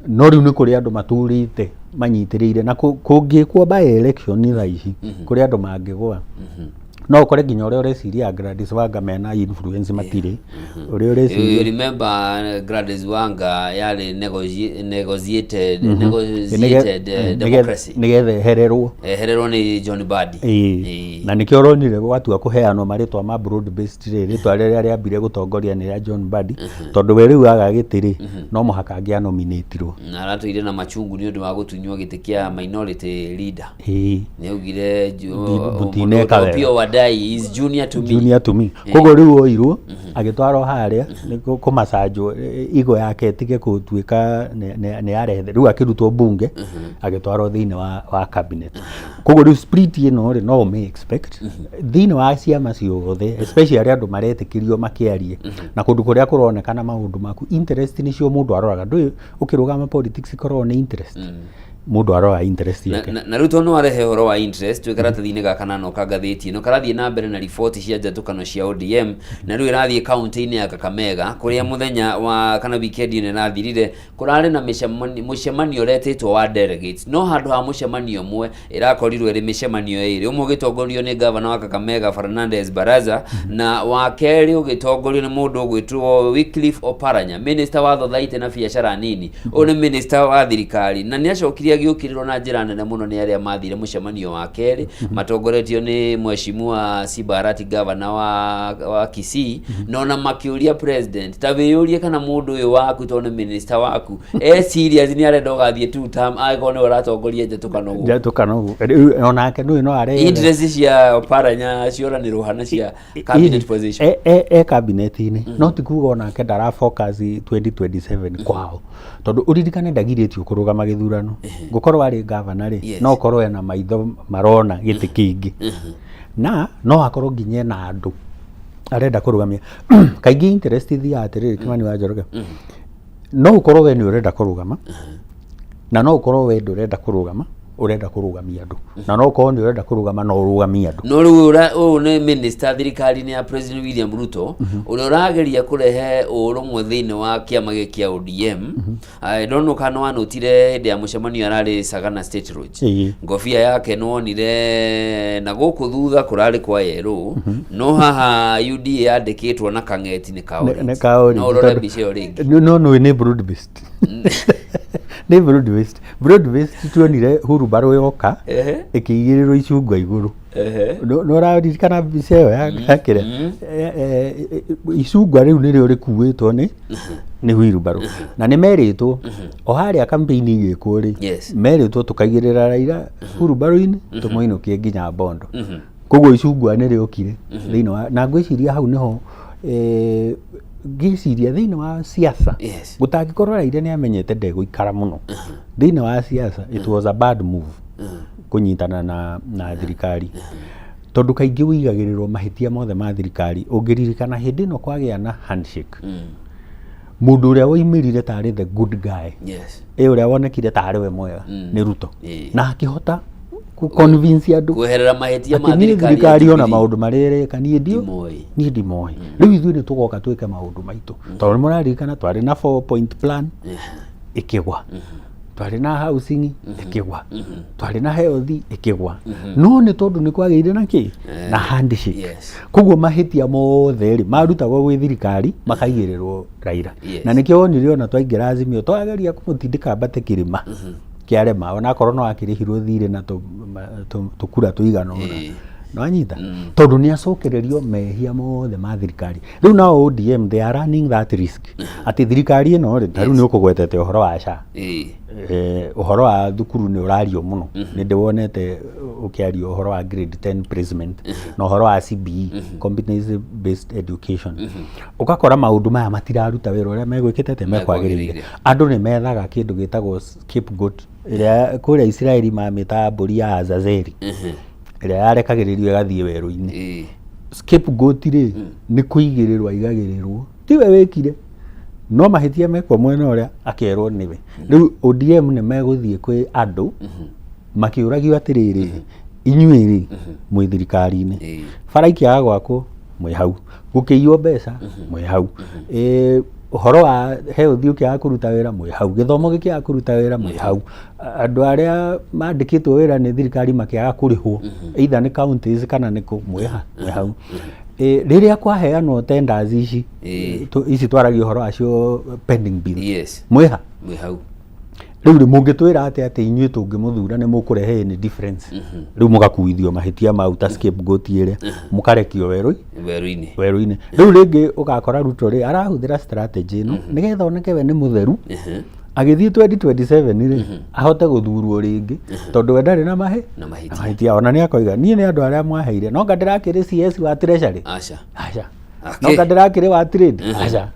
No rĩu nĩ kũrĩ andũ matũrĩte manyitĩrĩire na kũngĩkwo by election thaa ici, kũrĩ andũ mangĩgũa. No ũkore nginya ũrĩa ũreciria Gladys Wanga mena influence matirĩ. Ũrĩa ũreciria. You remember Gladys Wanga yarĩ negotiated democracy. Nĩgetha ehererwo. Ehererwo nĩ John Mbadi. Na nĩkĩo ũronire gwatua kũheanwo marĩtwa ma broad based rĩ, rĩtwa rĩrĩa rĩambire gũtongoria nĩ rĩa John Mbadi, tondũ we rĩu aga gĩtĩ rĩ, no mũhaka angĩanominĩtirwo. Na aratũire na machungu nĩ ũndũ wa gũtunywo gĩtĩ kĩa minority leader. Nĩ augire Mũtineka wega. Opiyo Wandayi is junior to me. Junior to me. Koguo rĩu oirwo agĩtwarwo harĩa nĩ kũmacanjwo igo yake ĩtige gũtuĩka nĩ yarehe. Rĩu akĩrutwo bunge agĩtwarwo thĩinĩ wa cabinet. Koguo rĩu split ĩno rĩ, no ũmĩ expect thĩinĩ wa ciama ciothe, especially arĩa andũ maretĩkĩrio makĩarie na kũndũ kũrĩa kũronekana maũndũ maku interest nĩcio mũndũ aroraga. Ndũĩ ũkĩrũgama politics ikoragwo nĩ interest, mũndũ aroraga interest yake. Na rĩu tondũ nĩwarehe ũhoro wa interest, twĩ karatathi-inĩ gaka na noka ngathĩti ĩno karathiĩ na mbere na riboti cia njatũkano cia ODM, na rĩu ĩrathiĩ kaunti-inĩ ya Kakamega kũrĩa mũthenya wa kana weekend ĩno ĩrathirire kũrarĩ na mũcemanio ũretĩtwo wa delegates, no handũ ha mũcemanio ũmwe ĩrakorirwo ĩrĩ mĩcemanio ĩrĩ, ũmwe ũgĩtongorio nĩ gavana wa Kakamega Fernandes Baraza, na wa kerĩ ũgĩtongorio nĩ mũndũ ũgwĩtwo Wycliffe Oparanya, minister wa thothaitĩ na biacara nini. Ũyũ nĩ minister wa thirikari na nĩ acokire agĩũkĩrĩrwo na njĩra nene mũno nĩ arĩa mathire mũcemanio wa kerĩ matongoretio nĩ mheshimiwa Simba Arati, gavana wa Kisii, na ona makĩũria president ta wĩyũrie kana mũndũ ũyũ waku tondũ nĩ minister waku e serious nĩ arenda ũgathiĩ two term angĩkorwo nĩwe ũratongoria njatũkano ũguo. Njatũkano ũguo. Rĩu onake ndũĩ no areyethe. Interest cia Oparanya cioranĩrwo hana cia cabinet position. E cabinet-inĩ, no ti kuga onake ndara focus 2027 kwao, tondũ ũririkane ndagirĩtio kũrũgama gĩthurano. Gũkorwo arĩ gavana rĩ, no ũkorwo ena maitho marona gĩtĩ kĩngĩ, na no akorwo nginya ena andũ arenda kũrũgamia. Kaingĩ interest ithiaga atĩrĩrĩ, Kimani wa Njoroge, no ũkorwo we nĩ ũrenda kũrũgama, na no ũkorwo we ndũrenda kũrũgama, ũrenda kũrũgamia andũ, na no ũkorwo nĩ ũrenda kũrũgama na ũrũgamie andũ. No rĩu ũyũ nĩ minister thirikari-inĩ ya President William Ruto ũrĩa ũrageria kũrehe ũrũmwe thĩinĩ wa kĩama gĩkĩ kĩa ODM. I don't know kana wanotire hĩndĩ ya mũcemanio ararĩ Sagana State Lodge. Ngobia yake nĩwonire na gũkũ thutha kũrarĩ kwa yerũ, no haha UDA yandĩkĩtwo na kang'eti nĩ ka Nĩ ka orange, No ũrore tondũ- mbica ĩyo rĩngĩ. No nĩ broad based, nĩ broad based. Broad based tuonire hurumbarũ yoka ĩkĩigĩrĩrwo icungwa igũrũ. Nĩ ũraririkana mbica ĩyo ya kĩrĩa? Icungwa rĩu nĩrĩo rĩkuĩtwo nĩ wheelbarrow, na nĩ merĩtwo o harĩa campaign igĩkwo rĩ, merĩtwo tũkaigĩrĩra Raila wheelbarrow-inĩ tũmũinũkie nginya Bondo. Koguo icungwa nĩ rĩokire thĩinĩ wa, na ngwĩciria hau nĩho Ngĩciria thĩinĩ wa siasa, gũtangĩkorwo Raila nĩ amenyete ndegũikara mũno thĩinĩ wa siasa, it was a bad move kũnyitana na thirikari, tondũ kaingĩ wĩigagĩrĩrwo mahĩtia mothe ma thirikari. Ũngĩririkana hĩndĩ ĩno kwagĩa na handshake, mũndũ ũrĩa woimĩrire tarĩ the good guy, ĩ ũrĩa wonekire tarĩ we mwega nĩ Ruto, na akĩhota kũ convince andũ kweherera mahĩtia ma atĩ niĩ thirikari ya thirikari ona Jubilee. Maũndũ marĩa ĩreka niĩ ndio Ndimoĩ. Niĩ ndimoĩ. Rĩu ithuĩ nĩ tũgoka twĩke maũndũ maitũ, tondũ nĩ mũraririkana twarĩ na 4 point plan ĩkĩgwa, twarĩ na housing ĩkĩgwa, twarĩ na health ĩkĩgwa, no nĩ tondũ nĩ kwagĩire na kĩ na handshake. Koguo mahĩtia mothe rĩ marutagwo gwĩ thirikari makaigĩrĩrwo Raila. Na nĩkĩo wonire ona twaingĩra Azimio twageria kũmũtindĩka ambate kĩrĩma kĩarema, onakorwo no akĩrĩhirwo thirĩ na tũkura tũigana ũna. Nĩwanyita, tondũ nĩ acokererio mehia mothe ma thirikari. Rĩu nao ODM, they are running that risk atĩ thirikari ĩno rĩ, ta rĩu nĩ ũkũgwetete ũhoro wa SHA, ũhoro wa thukuru nĩ ũrario mũno, nĩ ndĩwonete ũkĩario ũhoro wa grade 10 placement na ũhoro wa CBE, competency based education. Ũgakora maũndũ maya matiraruta wĩra ũrĩa megwĩkĩte atĩ mekwagĩrĩire. Andũ nĩ methaga kĩndũ gĩtagwo scapegoat, ĩrĩa kũrĩa Isiraeli mamĩtaga mbũri ya Azazeli, ĩrĩa yarekagĩrĩrio ĩgathiĩ werũ-inĩ. Scapegoat rĩ, nĩ kũigĩrĩrwo aigagĩrĩrwo, tiwe wĩkire, no mahĩtia mekwo mwena ũrĩa akerwo nĩwe. Rĩu ODM nĩ megũthiĩ kwĩ andũ makĩũragio atĩrĩrĩ, inyuĩ rĩ mwĩ thirikari-inĩ, bara ikĩaga gwakwo mwĩ hau, gũkĩiywo mbeca mwĩ hau, ũhoro wa health ũkĩaga kũruta wĩra mwĩ hau, gĩthomo gĩkĩaga kũruta wĩra mwĩ hau, andũ arĩa mandĩkĩtwo wĩra nĩ thirikari makĩaga kũrĩhwo either nĩ counties kana nĩ kũ, mwĩ ha mwĩ hau. Rĩrĩa kwaheanwo tenders ici, ici twaragia ũhoro wacio, pending bills, mwĩ ha? Mwĩ hau. Rĩu rĩ, mũngĩtwĩra atĩ inyuĩ tũngĩmũthura nĩ mũkũrehe any difference? Rĩu mũgakuithio mahĩtia mau ta scapegoat ĩrĩa mũkarekio werũ werũ-inĩ. Werũ-inĩ. Rĩu rĩngĩ ũgakora Ruto rĩ arahũthĩra strategy ĩno nĩgetha oneke we nĩ mũtheru, agĩthiĩ 2027 rĩ ahote gũthurwo rĩngĩ, tondũ we ndarĩ na mahĩ na mahĩtia. Na mahĩtia. Ona nĩ akoiga, niĩ nĩ andũ arĩa mwaheire, no nga ndĩrakĩrĩ CS wa treasury. Aca. Aca. No nga ndĩrakĩrĩ wa trade. Aca.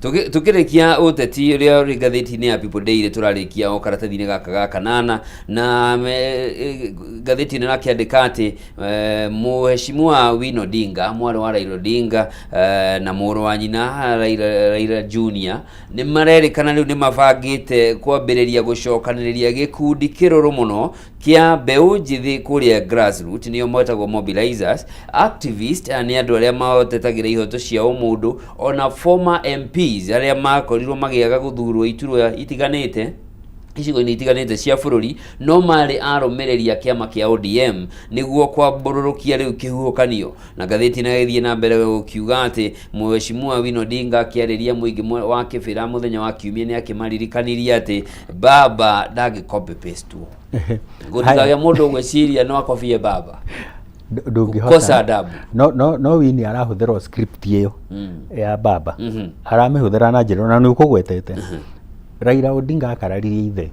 Tukĩrĩkia ũteti ũrĩa ũrĩ ngathĩti-inĩ ya People Daily, tũrarĩkia o karatathi-inĩ gaka ga kanana na ngathĩti ĩno ĩrakĩandĩka atĩ Mheshimiwa Winnie Odinga, mwarĩ wa Raila Odinga, na mũrũ wa nyina Raila, Raila Junior, nĩ marerĩkana rĩu nĩ mabangĩte kwambĩrĩria gũcokanĩrĩria gĩkundi kĩrũrũ mũno kĩa mbeũ njĩthĩ kũrĩa grassroot, nĩo metagwo mobilizers, activist, nĩ andũ arĩa matetagĩra ihoto cia ũmũndũ, ona former MPs arĩa makorirwo magĩaga gũthurwo iturwa itiganĩte icigo-inĩ itiganĩte cia bũrũri, no marĩ arũmĩrĩri a kĩama kĩa ODM, nĩguo kwambũrũrũkia rĩu kĩhuhũkanio. Na ngathĩti ĩno ĩgĩthiĩ na mbere gũkiuga atĩ Mheshimiwa Winnie Odinga akĩarĩria mũingĩ wa Kĩbĩra mũthenya wa Kiumia nĩ akĩmaririkanirie atĩ baba ndangĩ copy paste, gũtikagĩa mũndũ ũgwĩciria no akobie baba. Ndũngĩhota. Kukosa adabu. No Winnie arahũthĩra o script ĩyo ya baba, aramĩhũthĩra na njĩra ona nĩ ũkũgwetete Raila Odinga akararirie ithe,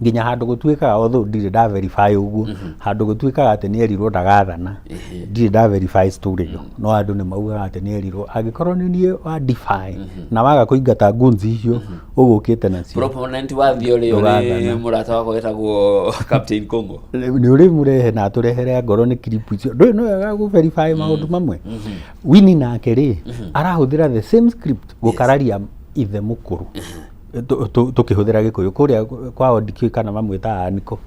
nginya handũ gũtuĩkaga, although ndirĩ nda verify ũguo, handũ gũtuĩkaga atĩ nĩ erirwo ndagathana. Ndirĩ nda verify story ĩyo, no andũ nĩ maugaga atĩ nĩ erirwo, angĩkorwo nĩ niĩ wa defy na waga kũingata goons icio ũgũkĩte nacio, Proponent wa theory ĩyo nĩ Ndũgathana. mũrata wakwa wĩtagwo Captain Congo. Nĩ ũrĩ mũrehe na atũrehere ngoro nĩ clip icio, ndũĩ no wega gũ verify maũndũ mamwe. Winnie nake rĩ arahũthĩra the same script gũkararia ithe mũkũrũ. Tũkĩhũthĩra gĩkũyũ kũrĩa kwao ndikĩũĩ kana mamwĩtaga aniko,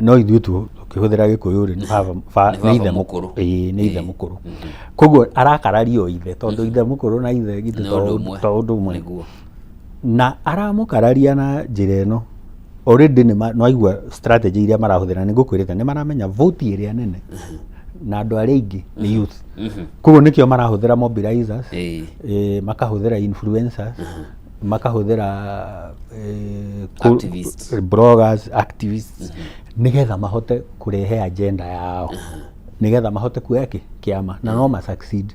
no ithuĩ tũkĩhũthĩra gĩkũyũ rĩ, nĩ baba Nĩ baba nĩ ithe mũkũrũ. Ĩĩ, nĩ ithe mũkũrũ. Koguo arakararia o ithe, tondũ ithe mũkũrũ na ithe githĩ Nĩ to ũndũ ũmwe. To ũndũ ũmwe. Na aramũkararia na njĩra ĩno already nĩ nĩwaigua strategy iria marahũthĩra. Nĩ ngũkwĩrĩte nĩ maramenya vote ĩrĩa nene na andũ arĩa aingĩ nĩ youth, koguo nĩkĩo marahũthĩra mobilizers, makahũthĩra influencers, makahũthĩra Activists. Bloggers, activists, nĩgetha mahote kũrehe agenda yao, nĩgetha mahote kuoya kĩama, na no ma succeed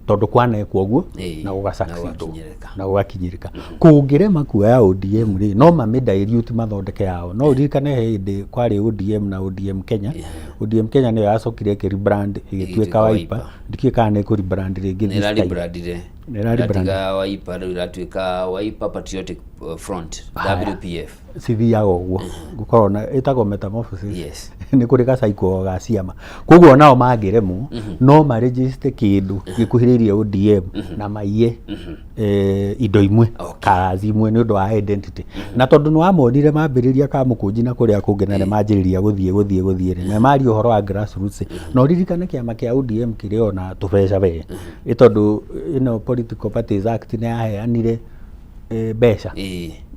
tondũ kwanekwo ũguo na na gũga succeed gũgakinyĩrĩka. Na gũgakinyĩrĩka. Kũngĩrema kuoya ODM rĩ, no mamĩ dilute mathondeke yao. No ũririkane he hĩndĩ kwarĩ ODM na ODM Kenya. ODM Kenya nĩyo yacokire ĩkĩ rebrand ĩgĩtuĩka Ĩgĩtuĩka Wiper. Wiper. Ndikĩũĩ kana nĩ ĩkũ rebrand rĩngĩ Nĩ this time. ĩraribrandire. Nĩ ĩra rebrand. Ĩratiga Wiper, rĩu ĩratuĩka Wiper Patriotic Front. Haya. WPF. Cithiaga ũguo gũkorwo na ĩtagwo metamorphosis. Nĩ kũrĩ gacaiko ga ciama, koguo nao mangĩremwo no marĩnjĩcite kĩndũ gĩkuhĩrĩirie ODM na maiye indo imwe, colours imwe, nĩ ũndũ wa identity. Na tondũ nĩ wamonire mambĩrĩria kamũkũnji na kũrĩa kũngĩ na nĩ manjĩrĩria gũthiĩ gũthiĩ gũthiĩ rĩ, na maria ũhoro wa grassroots, na ũririkane kĩama kĩa ODM kĩrĩ ona tũbeca we, ĩ tondũ ĩno Political Parties Act nĩ yaheanire mbeca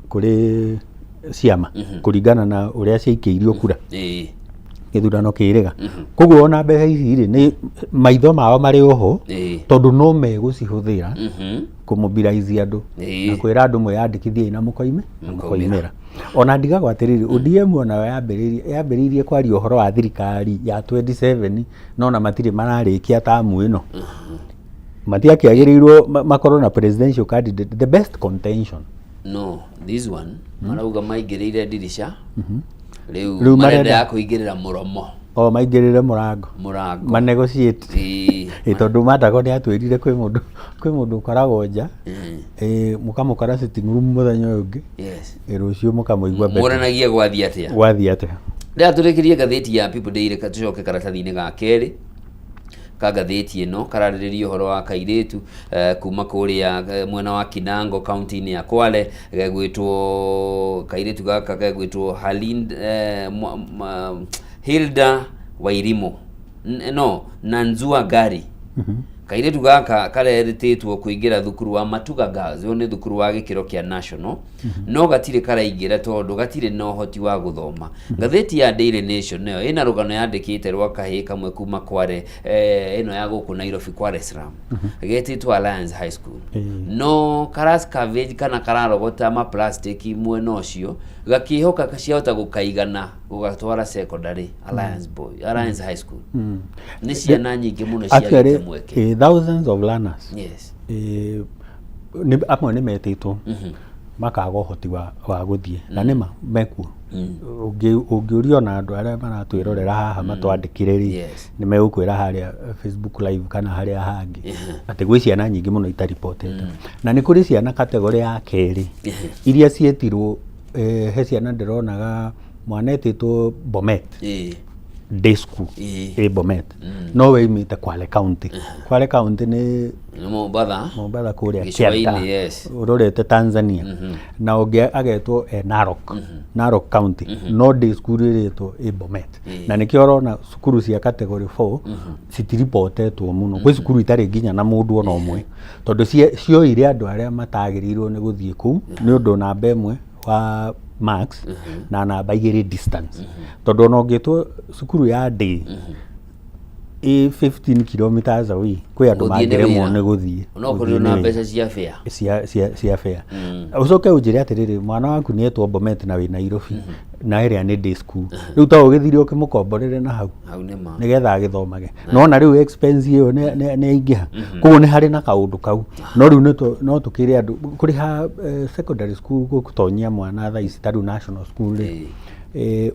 kũrĩ ciama kũringana na ũrĩa ciaikĩirio kura gĩthurano kĩrĩga. Koguo ona mbeca ici rĩ, nĩ maitho mao marĩ oho, tondũ no megũcihũthĩra kũmobilize andũ na kwĩra andũ mwĩyandĩkithiei na mũkoime na mũkoimĩra. Mũkoimĩra. Ona ndigagwo atĩrĩrĩ, ODM onayo yambĩrĩirie kwaria ũhoro wa thirikari ya 27, no na matirĩ mararĩkia tamu ĩno. Matiakĩagĩrĩirwo makorwo na presidential candidate, the best contention. No this one marauga maingĩrĩire ndirica rĩu. Rĩu marenda marenda ya kũingĩrĩra mũromo. O maingĩrĩre mũrango. Mũrango. Manegotiate. Ĩ tondũ Mandago nĩ atwĩrire kwĩ mũndũ ũkoragwo nja, ĩ mũkamũkora sitting room mũthenya ũyũ ũngĩ, ĩ rũciũ mũkamũigua bedroom. Mũranagie gwathiĩ atĩa. Gwathiĩ atĩa. Rĩrĩa tũrĩkĩrie ngathĩti ya People Daily, tũcoke karatathi-inĩ ga kerĩ ka ngathĩti ĩno kararĩrĩria ũhoro wa kairĩtu kuma kũrĩa mwena wa Kinango, kaunti-inĩ ya Kwale, gegwĩtwo kairĩtu gaka gegwĩtwo Halind, Hilda Wairimu. No Nanzua Gari. Kairĩtu gaka karerĩtĩtwo kũingĩra thukuru wa Matuga Girls, ũyũ nĩ thukuru wa gĩkĩro kĩa national, no gatirĩ karaingĩra tondũ gatirĩ na ũhoti wa gũthoma. Ngathĩti ya Daily Nation nayo ĩna rũgano yandĩkĩte rwa kahĩĩ kamwe kuma Kware, ĩno ya gũkũ Nairobi, Kware Slum, getĩtwo Alliance High School, no kara scavenge kana kararogota ma plastic mwena ũcio, gakĩhoka ciahota gũkaigana gũgatwara secondary, Alliance Boy, Alliance High School. Nĩ ciana nyingĩ mũno Actually, ciagĩte mweke. Thousands of learners, amwe nĩ metĩtwo makaga ũhoti wa gũthiĩ, na nĩma mekuo. Ũngĩũria ona andũ arĩa maratwĩrorera haha matwandĩkĩre rĩ, nĩ megũkwĩra harĩa Facebook Live kana harĩa hangĩ atĩ gwĩ ciana nyingĩ mũno itaripotete, na nĩ kũrĩ ciana category ya kerĩ iria ciĩtirwo. He ciana ndĩronaga mwana etĩtwo Bomet day school ĩ Bomet, no we imĩte Kwale County. Kwale County nĩ Nĩ Mombatha. Mombatha kũrĩa Gĩcũa-inĩ, Kĩanda, ũrorete Tanzania. Na ũngĩ agetwo Narok, Narok County, no day school ĩrĩtwo ĩ Bomet. Na nĩkĩo ũrona cukuru cia category 4 citiripotetwo mũno. Gwĩ cukuru itarĩ nginya na mũndũ ona ũmwe, tondũ cioire andũ arĩa matagĩrĩirwo nĩ gũthiĩ kũu nĩ ũndũ namba ĩmwe wa marks na namba 2 distance, tondũ ona ũngĩtwo cukuru ya day ĩ 15 kilometers away, kwĩ andũ Gũthiĩ nĩ mangĩremwo wĩra. nĩ gũthiĩ. No Gũthiĩ kũrĩ nĩ na wĩra. mbeca cia fare. Cia fare. Ũcoke ũnjĩre atĩrĩrĩ, mwana waku nĩ etwo Bomet na wĩ Nairobi na ĩrĩa nĩ day school, rĩu to ũgĩthire ũkĩmũkomborere na hau Hau nĩ ma. nĩgetha agĩthomage. Nona rĩu expense ĩyo nĩ yaingĩha, koguo nĩ harĩ na kaũndũ kau. No rĩu no tũkĩre andũ kũrĩha secondary school, gũtonyia mwana thaa ici ta rĩu national school rĩ,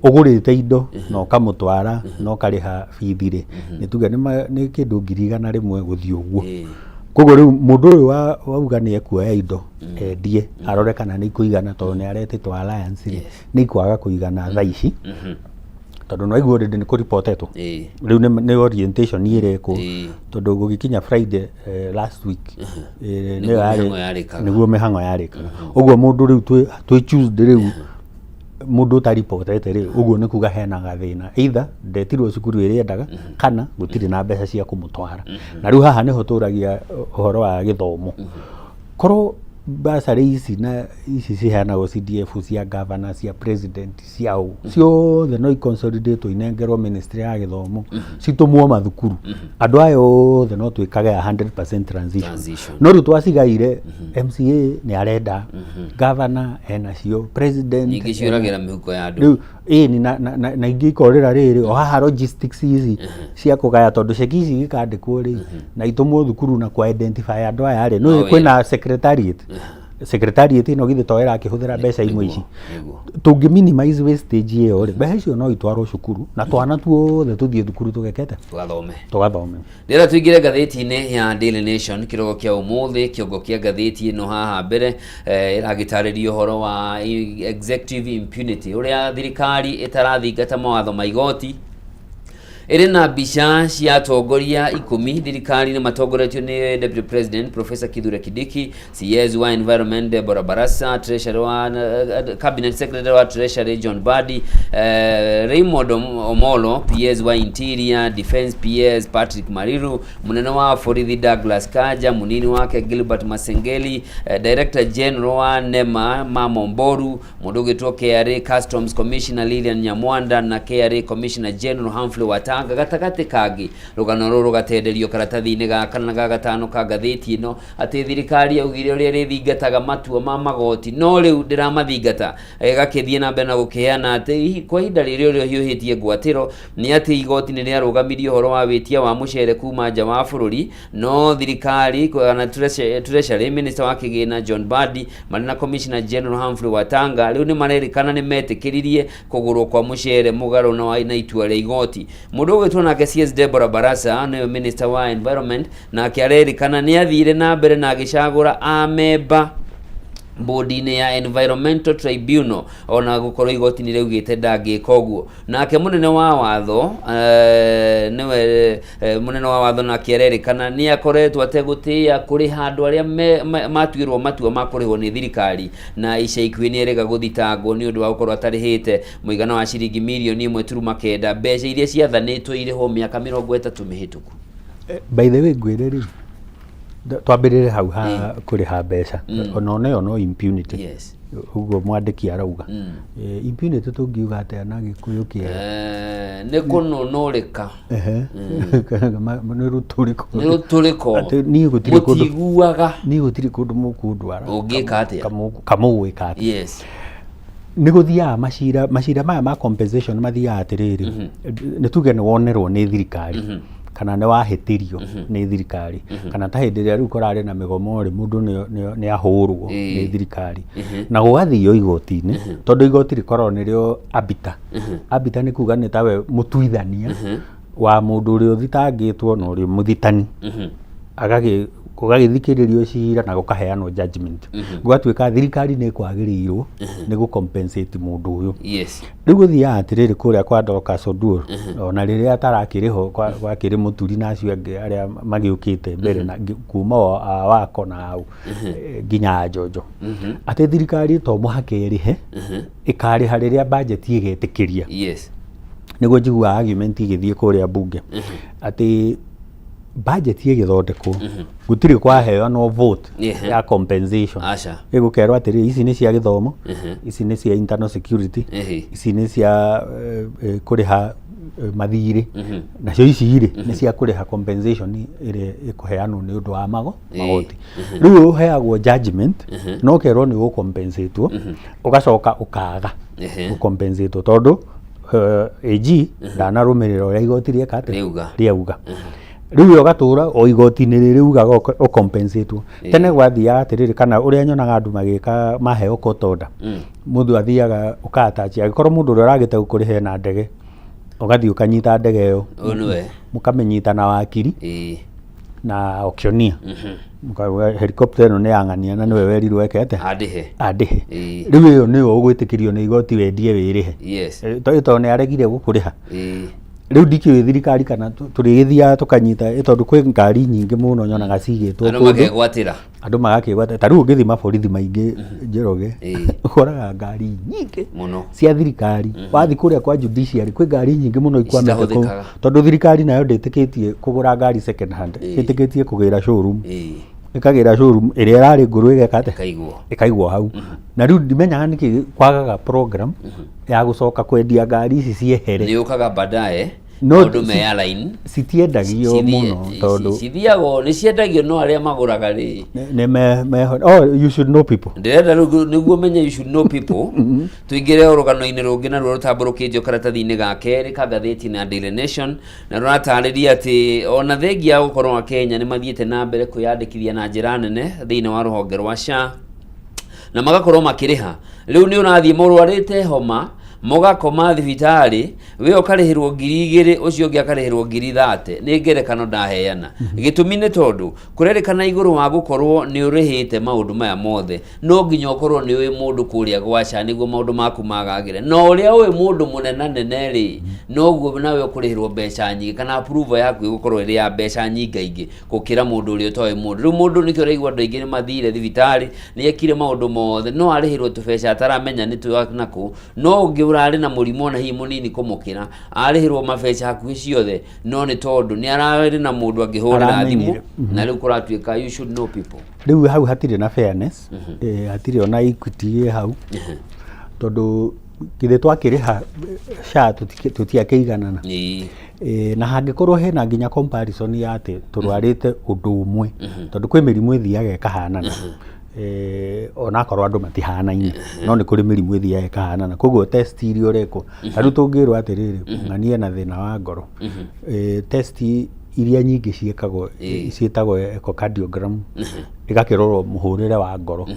ũgũrĩte indo na ũkamũtwara na ũkarĩha bithi rĩ, nĩ tuge nĩ kĩndũ 100,000 gũthiĩ ũguo. Koguo rĩu mũndũ ũyũ wauga nĩ ekuoya indo endie arore kana nĩ ikũigana, tondũ nĩ aretĩtwo Alliance rĩ, nĩ ikwaga kũigana thaa ici, tondũ no aigua already nĩ kũripotetwo. Rĩu nĩ orientation ĩrekwo, tondũ gũgĩkinya Friday last week, Nĩguo nĩyo mĩhang'o yarĩkaga. Nĩguo mĩhang'o yarĩkaga. Ũguo mũndũ rĩu twĩ Tuesday rĩu, mũndũ ũtaripotete rĩ, ũguo nĩ kuga hena gathĩna, either ndetirwo cukuru ĩrĩa endaga kana gũtirĩ na mbeca cia kũmũtwara. Na rĩu haha nĩho tũragia ũhoro wa gĩthomo. Korwo basarĩ ici na ici ciheanagwo CDF cia governor, cia president, cia ũ ciothe no iconsolidate inengerwo ministry ya gĩthomo, citũmwo mathukuru, andũ aya othe no twĩkage a 100% transition. Transition. No rĩu twacigaire, MCA nĩ arenda, governor enacio, president Nyingĩ ciũragĩra mĩhuko ya andũ. Rĩu ĩni na ingĩ ikorĩra rĩrĩ o haha logistics ici cia kũgaya, tondũ ceki ici igĩkandĩkwo rĩ na itũmwo thukuru na ku identify andũ aya rĩ No no kwĩna secretariat. Secretariat ĩno githĩ to ĩrakĩhũthĩra mbeca imwe ici? Nĩguo. Tũngĩ minimize wastage ĩyo rĩ, mbeca icio no itwarwo cukuru na twana tuothe tũthiĩ thukuru tũgekete Tũgathome. Tũgathome. Ndĩrenda tũingĩre ngathĩti-inĩ ya Daily Nation kĩrogo kĩa ũmũthĩ. Kĩongo kĩa ngathĩti ĩno haha mbere ĩragĩtarĩria ũhoro wa executive impunity, ũrĩa thirikari ĩtarathingata mawatho ma igoti. Ĩrĩ na mbica cia atongoria 10 thirikari-inĩ matongoretio nĩ Deputy President Professor Kithure Kindiki, CS wa Environment Deborah Barasa, Treasury wa Cabinet Secretary wa Treasury John Mbadi, Raymond Omolo PS wa Interior, Defense PS Patrick Mariru, munene wa borithi Douglas Kanja, munini wake Gilbert Masengeli, Director General wa NEMA Mamo Mboru, mundu ugitwo KRA Customs Commissioner Lilian Nyamwanda na KRA Commissioner General Humphrey Watanga gatagati kangi. Rugano ruru rugatenderio karatathi-inĩ ga kana na ga gatano ka ngathĩti ĩno, atĩ thirikari yaugire ũrĩa ĩrĩthingataga matua ma magoti no rĩu ndĩramathingata. Ĩgakĩthiĩ na mbere na gũkĩheana atĩ kwa ihinda rĩrĩ ũrĩa ũhiũhĩtie ngwatĩro nĩ atĩ igoti nĩ rĩarũgamirie ũhoro wa wĩtia wa mũcere kuma nja wa bũrũri, no thirikari kana Treasury Minister wa kĩgĩna John Mbadi marĩ na Commissioner General Humphrey Watanga rĩu nĩ marerĩkana nĩ metĩkĩririe kũgũrwo kwa mũcere mũgarũ na itua rĩa igoti. Mũndũ ũgwĩtwo nake CS Deborah Barasa nĩwe Minister wa Environment, nake arerĩkana nĩ athire na mbere na agĩcagũra amemba bodi-inĩ ya Environmental Tribunal ona gũkorwo igoti nĩ rĩaugĩte ndangĩka ũguo. Nake mũnene wa watho nĩwe mũnene wa watho nake arerĩkana nĩ akoretwo ategũtĩĩa kũrĩha andũ arĩa matuĩrwo matua ma kũrĩhwo nĩ thirikari, na ica ikuhĩ nĩ erĩga gũthitangwo nĩ ũndũ wa gũkorwo atarĩhĩte mũigana wa ciringi mirioni 1.9, mbeca iria ciathanĩtwo irĩhwo mĩaka 30 mĩhĩtũku. By the way, ngwĩre rĩ, twambĩrĩre hau ha kũrĩha mbeca, ona ĩyo no impunity. Ũguo mwandĩki arauga. Impunity tũngiuga atĩa na Gĩkũyũ kĩega? Nĩ kũnũnũrĩka. Ehe. Nĩ rũtũrĩko. Nĩ rũtũrĩko. Atĩ niĩ gũtirĩ kũndũ mũtiguaga. Niĩ gũtirĩ kũndũ mũkũndwara. Ũngĩka atĩa? Kamũgwĩka atĩa? Nĩ gũthiaga macira maya ma compensation mathiaga atĩrĩrĩ, nĩ tuge nĩ wonerwo nĩ thirikari kana nĩ wahĩtĩrio nĩ thirikari, kana ta hĩndĩ ĩrĩa rĩu kũrarĩ na mĩgomo rĩ, mũndũ nĩ ahũrwo nĩ thirikari na gũgathio igoti-inĩ, tondũ igoti rĩkoragwo nĩrĩo arbiter. Arbiter nĩ kuga nĩ tawe mũtuithania wa mũndũ ũrĩa ũthitangĩtwo na ũrĩa mũthitani, agagĩ gũgagĩthikĩrĩrio cira na gũkaheanwo judgment, gũgatuĩka thirikari nĩ ĩkwagĩrĩirwo nĩ gũ-compensate mũndũ ũyũ. Rĩu gũthiaga atĩrĩrĩ, kũrĩa kwa Dorcas Oduor, ona rĩrĩa atarakĩrĩ ho, gwakĩrĩ Mũturi na acio angĩ arĩa magĩũkĩte mbere na kuma o a wako na au nginya Njonjo, atĩ thirikari to mũhaka ĩrĩhe, ĩkarĩha rĩrĩa budget ĩgetĩkĩria. Nĩguo njiguaga argument igĩthiĩ kũrĩa bunge atĩ budget ĩgĩthondekwo gũtirĩ kwaheanwo vote ya compensation. Aca. Ĩgũkerwo atĩrĩrĩ, ici nĩ cia gĩthomo, ici nĩ cia internal security, ici nĩ cia kũrĩha mathirĩ, nacio ici rĩ nĩ cia kũrĩha compensation ĩrĩa ĩkũheanwo nĩ ũndũ wa magoti. Rĩu ũheagwo judgment no ũkerwo nĩ ũgũcompensatwo, ũgacoka ũkaga gũcompensatwo tondũ AG ndanarũmĩrĩra ũrĩa igoti rĩeka atĩa? Rĩauga. Rĩauga. Rĩu we ũgatũra o igoti-inĩ rĩrĩ ugaga ũcompensatwo. Tene gwathiaga atĩrĩrĩ, kana ũrĩa nyonaga andũ magĩka maheo court order, mũndũ athiaga ũka-attach, angĩkorwo mũndũ ũrĩa ũragĩte gũkũrĩha ena ndege, ũgathiĩ ũkanyita ndege ĩyo, Ũyũ nĩwe. Mũkamĩnyita na wakiri na auctioneer, mũkauga helicopter ĩno nĩ ya ng'ania na nĩwe werirwo eke atĩa? Andĩhe. Andĩhe. Rĩu ĩyo nĩyo ũgwĩtĩkĩrio nĩ igoti wendie wĩrĩhe. Tondũ nĩ aregire gũkũrĩha. Rĩu ndikĩũĩ thirikari kana tũrĩgĩthiaga tũkanyita, tondũ kwĩ ngari nyingĩ mũno nyonaga cigĩtwo Andũ kũndũ. Makegwatĩra. Andũ magakĩgwata. Ta rĩu ũngĩthiĩ maborithi maingĩ, Njoroge, Ĩĩ. ũkoraga ngari nyingĩ Mũno. cia thirikari. Wathiĩ kũrĩa kwa judiciary kwĩ ngari nyingĩ mũno ikwamĩte kũu, Citahũthĩkaga. Tondũ thirikari nayo ndĩtĩkĩtie kũgũra ngari second hand, ĩtĩkĩtie kũgĩra showroom, ĩkagĩra showroom ĩrĩa ĩrarĩ ngũrũ ĩgeka atĩa? Ĩkaigwo. Ĩkaigwo hau. Na rĩu ndimenyaga nĩkĩ kwagaga program ya gũcoka kwendia ngari ici ciehere. Nĩ ũkaga baadaye. No Maũndũ me align. Citiendagio mũno tondũ Cithiagwo, nĩ ciendagio, no arĩa magũraga rĩ, nĩ me oh, you should know people. Ndĩrenda rĩu nĩguo menye you should know people, tũingĩre rũgano-inĩ rũngĩ naruo rũtambũrũkĩtio karatathi-inĩ ga kerĩ ka ngathĩti na Daily Nation, na rũratarĩria atĩ ona thengia ya gũkorwo Akenya nĩ mathiĩte na mbere kwĩyandĩkithia na njĩra nene thĩinĩ wa rũhonge rwa SHA. Na magakorwo makĩrĩha. Rĩu nĩ ũrathiĩ mũrwarĩte homa, mũgakoma thibitarĩ, we ũkarĩhĩrwo 2000, ũcio ũngĩ akarĩhĩrwo 30,000. Nĩ ngerekano ndaheana. Gĩtũmi nĩ tondũ kũrerĩkana igũrũ wa gũkorwo nĩ ũrĩhĩte maũndũ maya mothe, no nginya ũkorwo nĩ ũĩ mũndũ kũrĩa gwa SHA nĩguo maũndũ maku magagĩre. Na ũrĩa ũĩ mũndũ mũnenanene rĩ, noguo nawe ũkũrĩhĩrwo mbeca nyingĩ, kana approval yaku ĩgũkorwo ĩrĩ ya mbeca nyingaingĩ gũkĩra mũndũ ũrĩa ũtoĩ mũndũ. Rĩu mũndũ nĩkĩo ũraigua andũ aingĩ nĩ mathire thibitarĩ, nĩ ekire maũndũ mothe, no arĩhĩrwo tũbeca ataramenya nĩ twa nakũ, no ũngĩ ũrarĩ na mũrimũ ona hihi mũnini kũmũkĩra, arĩhĩrwo mabeca hakuhĩ ciothe, no nĩ tondũ nĩ ararĩ na mũndũ angĩhũrĩra thimũ, Aramenyire. na rĩu kũratuĩka you should know people. Rĩu hau hatirĩ na fairness, hatirĩ ona equity ĩ hau, tondũ githĩ twakĩrĩha SHA tũtiakĩiganana? Na hangĩkorwo hena nginya comparison ya atĩ tũrwarĩte ũndũ ũmwe, tondũ kwĩ mĩrimũ ĩthiaga ĩkahanana, onakorwo andũ matihanaine, no nĩ kũrĩ mĩrimũ ĩthiaga ĩkahanana. Koguo test iria ũrekwo, ta rĩu tũngĩrwo atĩrĩrĩ, ng'ania na thĩna wa ngoro, test iria nyingĩ ciĩkagwo ciĩtagwo echocardiogram, ĩgakĩrorwo mũhũrĩre wa ngoro.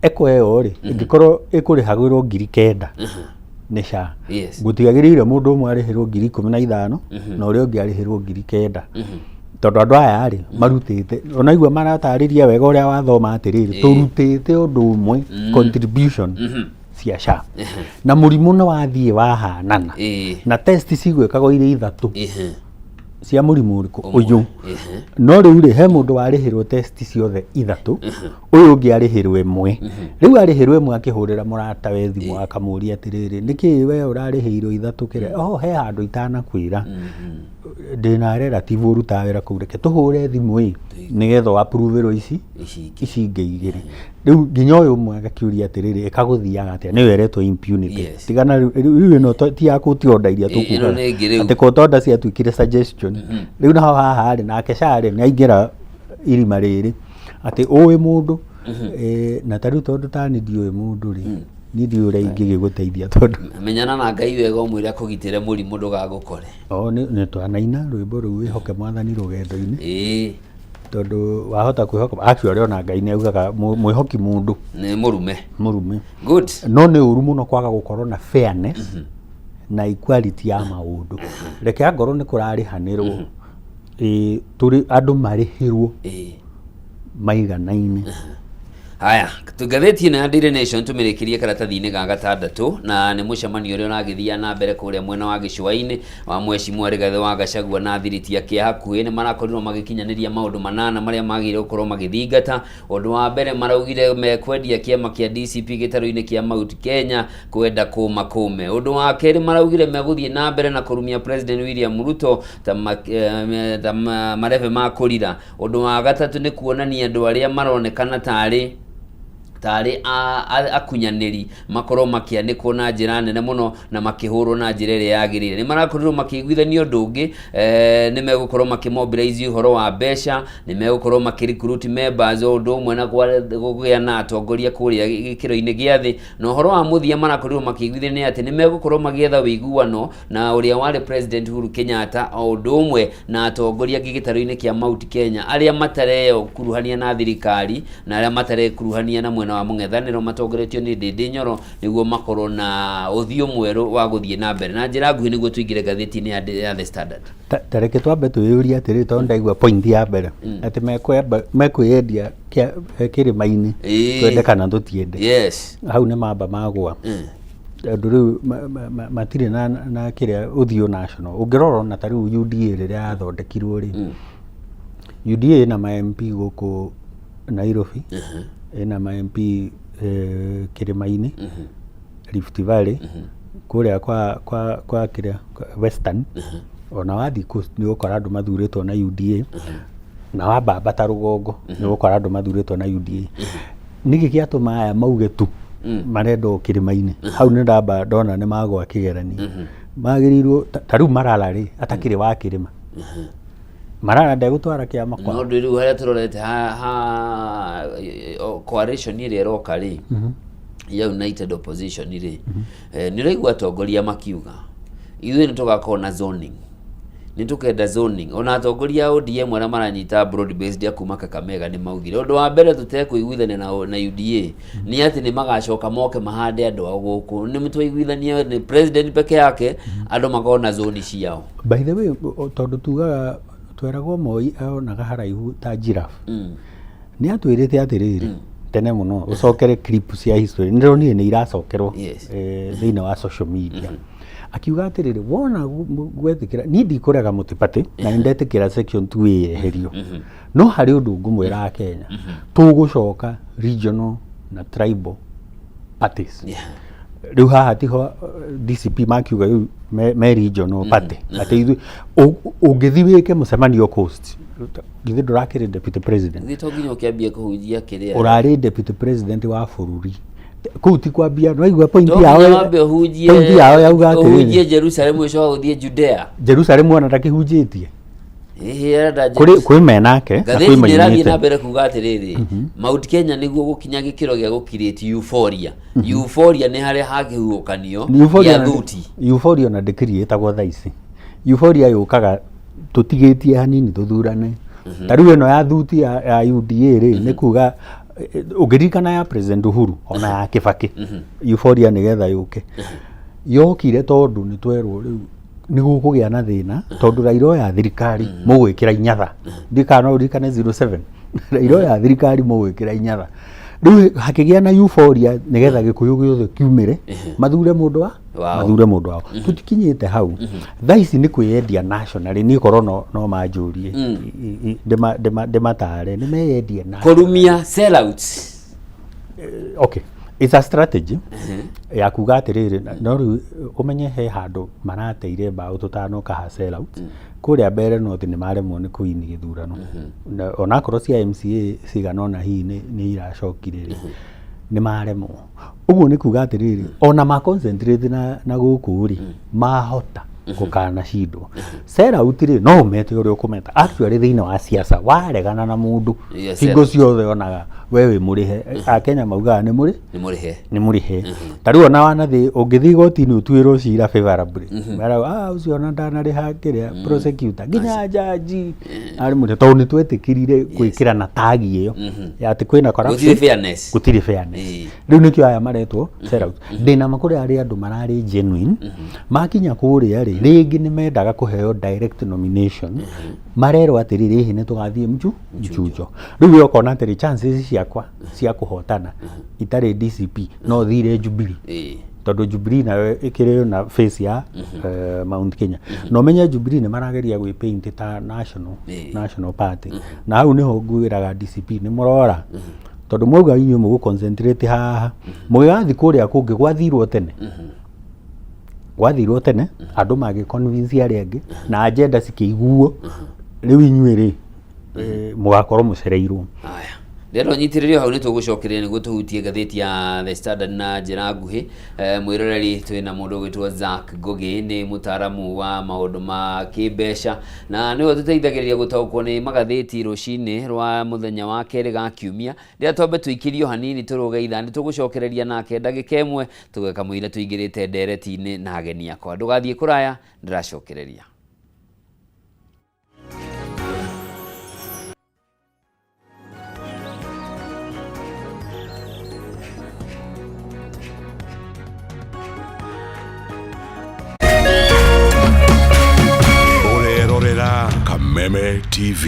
Echo ĩyo rĩ, ĩngĩkorwo ĩkũrĩhagĩrwo 9,000 nĩ SHA, gũtiagĩrĩire mũndũ ũmwe arĩhĩrwo 15,000 na ũrĩa ũngĩ arĩhĩrwo 9,000, tondũ andũ aya rĩ marutĩte, onaigua maratarĩria wega ũrĩa wathoma atĩrĩrĩ, tũrutĩte ũndũ ũmwe contribution cia SHA, na mũrimũ nĩ wathiĩ wahanana, na test cigwĩkagwo irĩ ithatũ cia mũrimũ ũrĩkũ? Ũyũ. No rĩu rĩ, he mũndũ warĩhĩrwo test ciothe ithatũ, ũyũ ũngĩ arĩhĩrwo ĩmwe. Rĩu arĩhĩrwo ĩmwe, akĩhũrĩra mũratawe thimũ akamũria atĩrĩrĩ, nĩkĩ we ũrarĩhĩirwo ithatũ kĩrĩa? Oh, he handũ itanakwĩra, ndĩna relative ũrutaga wĩra kũu, reke tũhũre thimũ ĩ nĩgetha ũapprove ici ici ingĩ. Ici ingĩ igĩrĩ. Rĩu nginya ũyũ ũmwe agakĩũria atĩrĩrĩ, ĩkagũthiaga atĩa? Nĩyo ĩretwo impunity. Tigana rĩu ĩno ti ya court order iria Ĩno tũkugaga nĩ ĩngĩ rĩu. Atĩ court order ciatuĩkire suggestion. Rĩu naho haha rĩ, nake SHA rĩ, nĩ aingĩra irima rĩrĩ atĩ ũĩ mũndũ, na ta rĩu tondũ tani ndiũĩ mũndũ rĩ, niĩ ndiũĩ ũrĩa ingĩgĩgũteithia tondũ Menyana na Ngai wega, ũmwĩre akũgitĩre mũrimũ ndũgagũkore. O nĩ twanaina rwĩmbo rũu, wĩhoke mwathani rũgendo-inĩ, tondũ wahota kwĩhoka, actually ona Ngai nĩ augaga mwĩhoki mũndũ nĩ mũrume. Mũrume. Good. No nĩ ũru mũno kwaga gũkorwo na fairness na equality ya maũndũ. Reke angorwo nĩ kũrarĩhanĩrwo, tũrĩ andũ marĩhĩrwo maiganaine. Haya, ngathĩti ĩno ya Daily Nation tũmĩrĩkĩrie karatathi-inĩ ga gatandatũ, na nĩ mũcemanio ũrĩa ũragĩthiĩ na mbere kũrĩa mwena wa gĩcũa-inĩ wa Mheshimiwa Rigathĩ wa Gachagua na thiriti yake ya hakuhĩ. Nĩ marakorirwo magĩkinyanĩria maũndũ manana marĩa magĩrĩire gũkorwo magĩthingata. Ũndũ wa mbere, maraugire mekwendia kĩama kĩa DCP gĩtarũ-inĩ kĩa Mount Kenya kwenda kũma kũme. Ũndũ wa kerĩ, maraugire megũthiĩ na mbere na kũrumia President William Ruto ta marebe ma kũrira. Ũndũ wa gatatũ nĩ kuonania andũ arĩa maronekana tarĩ akunyanĩri makorwo makĩanĩkwo na njĩra nene mũno na makĩhũrwo na njĩra ĩrĩa yagĩrĩire. Nĩ marakorirwo makĩiguithania ũndũ ũngĩ, nĩ megũkorwo makĩmobilize ũhoro wa mbeca, nĩ megũkorwo makĩrecruit members, o ũndũ ũmwe na kũgĩa na atongoria kũrĩa gĩkĩro-inĩ gĩa thĩ. Na ũhoro wa mũthia marakorirwo makĩiguithania atĩ nĩ megũkorwo magĩetha ũiguano na ũrĩa warĩ President Uhuru Kenyatta, o ũndũ ũmwe na atongoria angĩ gĩtarũ-inĩ kĩa Mount Kenya arĩa matarekuruhania na thirikari na arĩa matarekuruhania na mwena wa mũng'ethanĩro matongoretio nĩ Ndĩndĩ Nyoro, nĩguo makorwo na ũthiũ mwerũ wa gũthiĩ na mbere. Na njĩra nguhĩ nĩguo tũingĩre ngathĩti-inĩ ya The Standard. Ta reke twambe twĩyũrie atĩrĩrĩ, tondũ ndaigua point ya mbere atĩ mekwĩyendia kĩrĩma-inĩ, twende kana tũtiende, hau nĩ mamba magwa, tondũ rĩu matirĩ na kĩrĩa ũthiũ national. Ũngĩrora ona ta rĩu UDA rĩrĩa yathondekirwo rĩ, UDA ĩna ma MP gũkũ Nairobi, ĩna ma MP kĩrĩma-inĩ, Rift Valley, kũrĩa kwa kĩrĩa Western, ona wathiĩ Coast nĩ ũgũkora andũ mathurĩtwo na UDA, na wambambata rũgongo nĩ ũgũkora andũ mathurĩtwo na UDA. Nĩkĩ gĩatũma aya mauge tu marenda o kĩrĩma-inĩ? Hau nĩ ndamba ndona nĩ magwa kĩgeranio. Magĩrĩirwo ta rĩu Malala rĩ, atakĩrĩ wa kĩrĩma, Malala ndegũtwara kĩama kwa No ndũ rĩu harĩa tũrorete ha coalition ĩrĩa ĩroka rĩ, ya United Opposition rĩ, nĩ ũraigua atongoria makiuga ithuĩ nĩ tũgakorwo na zoning. Nĩ tũkenda zoning. Ona atongoria a ODM arĩa maranyita broad based a kuma Kakamega nĩ maugire ũndũ wa mbere tũtekũiguithania na UDA nĩ atĩ nĩ magacoka moke mahande andũ ao gũkũ. Nĩ twaiguithania nĩ president peke yake, andũ makorwo na zoni ciao. By the way, tondũ tugaga tweragwo Moi onaga haraihu ta giraffe. Nĩ atwĩrĩte atĩrĩrĩ tene mũno, ũcokere clip cia history, nĩ ndĩronire nĩ iracokerwo thĩinĩ wa social media. Akiuga atĩrĩrĩ, wona gwetĩkĩra niĩ ndikũrega mũtibate na nĩ ndetĩkĩra section 2 yeherio, no harĩ ũndũ ngũmwĩra Kenya, tũgũcoka regional na tribal parties. Rĩu haha tiho DCP makiuga rĩu me regional party, atĩ ithuĩ ũngĩthiĩ wĩke mũcemanio Coast, githĩ ndũrakĩrĩ deputy president? Githĩ to nginya ũkĩambie kũhunjia kĩrĩa? Ũrarĩ deputy president wa bũrũri kũu, ti kwambia nwaigua point To yao nginya wambe ũhunjie. Point yao yauga Ũhunjie atĩrĩrĩ, Jerusalem, ũcoke ũthiĩ Judea. Jerusalem ona ndakĩhunjĩtie. Ĩhĩ, arenda kũrĩ kwĩ menake na Ngathĩti kwĩ nĩ ĩrathiĩ na mainĩte. mbere kuga atĩrĩrĩ, Mount Kenya nĩguo gũkinya gĩkĩro gĩa gũ-create euphoria. Euphoria nĩ harĩa hakĩhuhũkanio Euphoria gĩa na- thuti. Euphoria ona ndĩkiriĩtagwo thaa ici. Euphoria yũkaga tũtigĩtie hanini tũthurane. Ta rĩu ĩno ya thuti ya UDA rĩ, nĩ kuga ũngĩririkana ya President Uhuru ona ya Kibaki, euphoria nĩgetha yũke yokire tondũ nĩ twerwo rĩu nĩ gũkũgĩa na thĩna tondũ Raila oya thirikari mũgwĩkĩra inyatha. Ndikana no ũririkane 07, Raila oya thirikari mũgwĩkĩra inyatha. Rĩu hakĩgĩa na euphoria nĩgetha Gĩkũyũ gĩothe kiumĩre mathure mũndũ wa Wao. Mathure mũndũ wao. Tũtikinyĩte hau thaa ici nĩ kwĩyendia nationally. Niĩ korwo no manjũrie, ndĩmatare nĩ meyendie nationally. Kũrumia sellouts. Okay, it's a strategy ya kuga atĩrĩrĩ, no rĩu ũmenye he handũ marateire mbaũ tũtanoka ha sell out. Kũrĩa mbere North nĩ maremwo nĩ kũini gĩthurano. Na onakorwo cia MCA cigana ũna hihi nĩ iracokire rĩ, nĩ maremwo. Ũguo nĩ kuga atĩrĩrĩ, ona ma concentrate na gũkũ rĩ, mahota gũkanacindwo. Sell out rĩ, no ũmete ũrĩa ũkũmeta. Actually thĩinĩ wa siasa waregana na mũndũ, hingo ciothe onaga we wĩ mũrĩhe. Akenya maugaga nĩ mũrĩ Nĩ mũrĩhe. Nĩ mũrĩhe. Ta rĩu ona wanathĩ ũngĩthiĩ igoti-inĩ ũtuĩrwo cira favorably, meragwo, ah, ũcio ona ndanarĩha kĩrĩa prosecutor nginya jaji arĩ mũrĩhe, tondũ nĩ twetĩkĩrire gwĩkĩra na tagi ĩyo ya atĩ kwĩna corruption. Gũtirĩ fairness. Gũtirĩ fairness. Rĩu nĩkĩo aya maretwo sell out. Ndĩna ma kũrĩ arĩa andũ mararĩ genuine makinya kũrĩa rĩ, rĩngĩ nĩ mendaga kũheo direct nomination, marerwo atĩrĩrĩ, ĩhĩ nĩ tũgathiĩ mchujo. Rĩu we ũkona atĩrĩ, chances ciakwa cia kũhotana itarĩ DCP no thire Jubilee, tondũ Jubilee nayo ĩkĩrĩ na face ya Mount Kenya. Na ũmenye Jubilee nĩ marageria gwĩ paint ta national national party. Na hau nĩho ngwĩraga DCP nĩ mũrora, tondũ mwauga inyuĩ mũgũ concentrate haha, mũgĩgathiĩ kũrĩa kũngĩ gwathirwo tene, gwathirwo tene andũ magĩ convince arĩa angĩ na agenda cikĩiguo. Rĩu inyuĩ rĩ, mũgakorwo mũcereirwo. Aya, ndĩrenda ũnyitĩrĩrio hau, nĩ tũgũcokereria nĩguo tũhutie ngathĩti ya The Standard na njĩra nguhĩ. Mwĩroreri, twĩna mũndũ ũgwĩtwo Zack Ngugi, nĩ mũtaaramu wa maũndũ ma kĩmbeca na nĩwe ũtũteithagĩrĩria gũtaũkwo nĩ magathĩti rũcinĩ rwa mũthenya wa kerĩ ga kiumia. Rĩrĩa twambe tũikĩrio hanini tũrũge ithaa, nĩ tũgũcokereria nake ndagĩka ĩmwe tũgeka mũira tũingĩrĩte ndereti-inĩ na ageni akwa. Ndũgathiĩ kũraya, ndĩracokereria. Ũrerorera Kameme TV.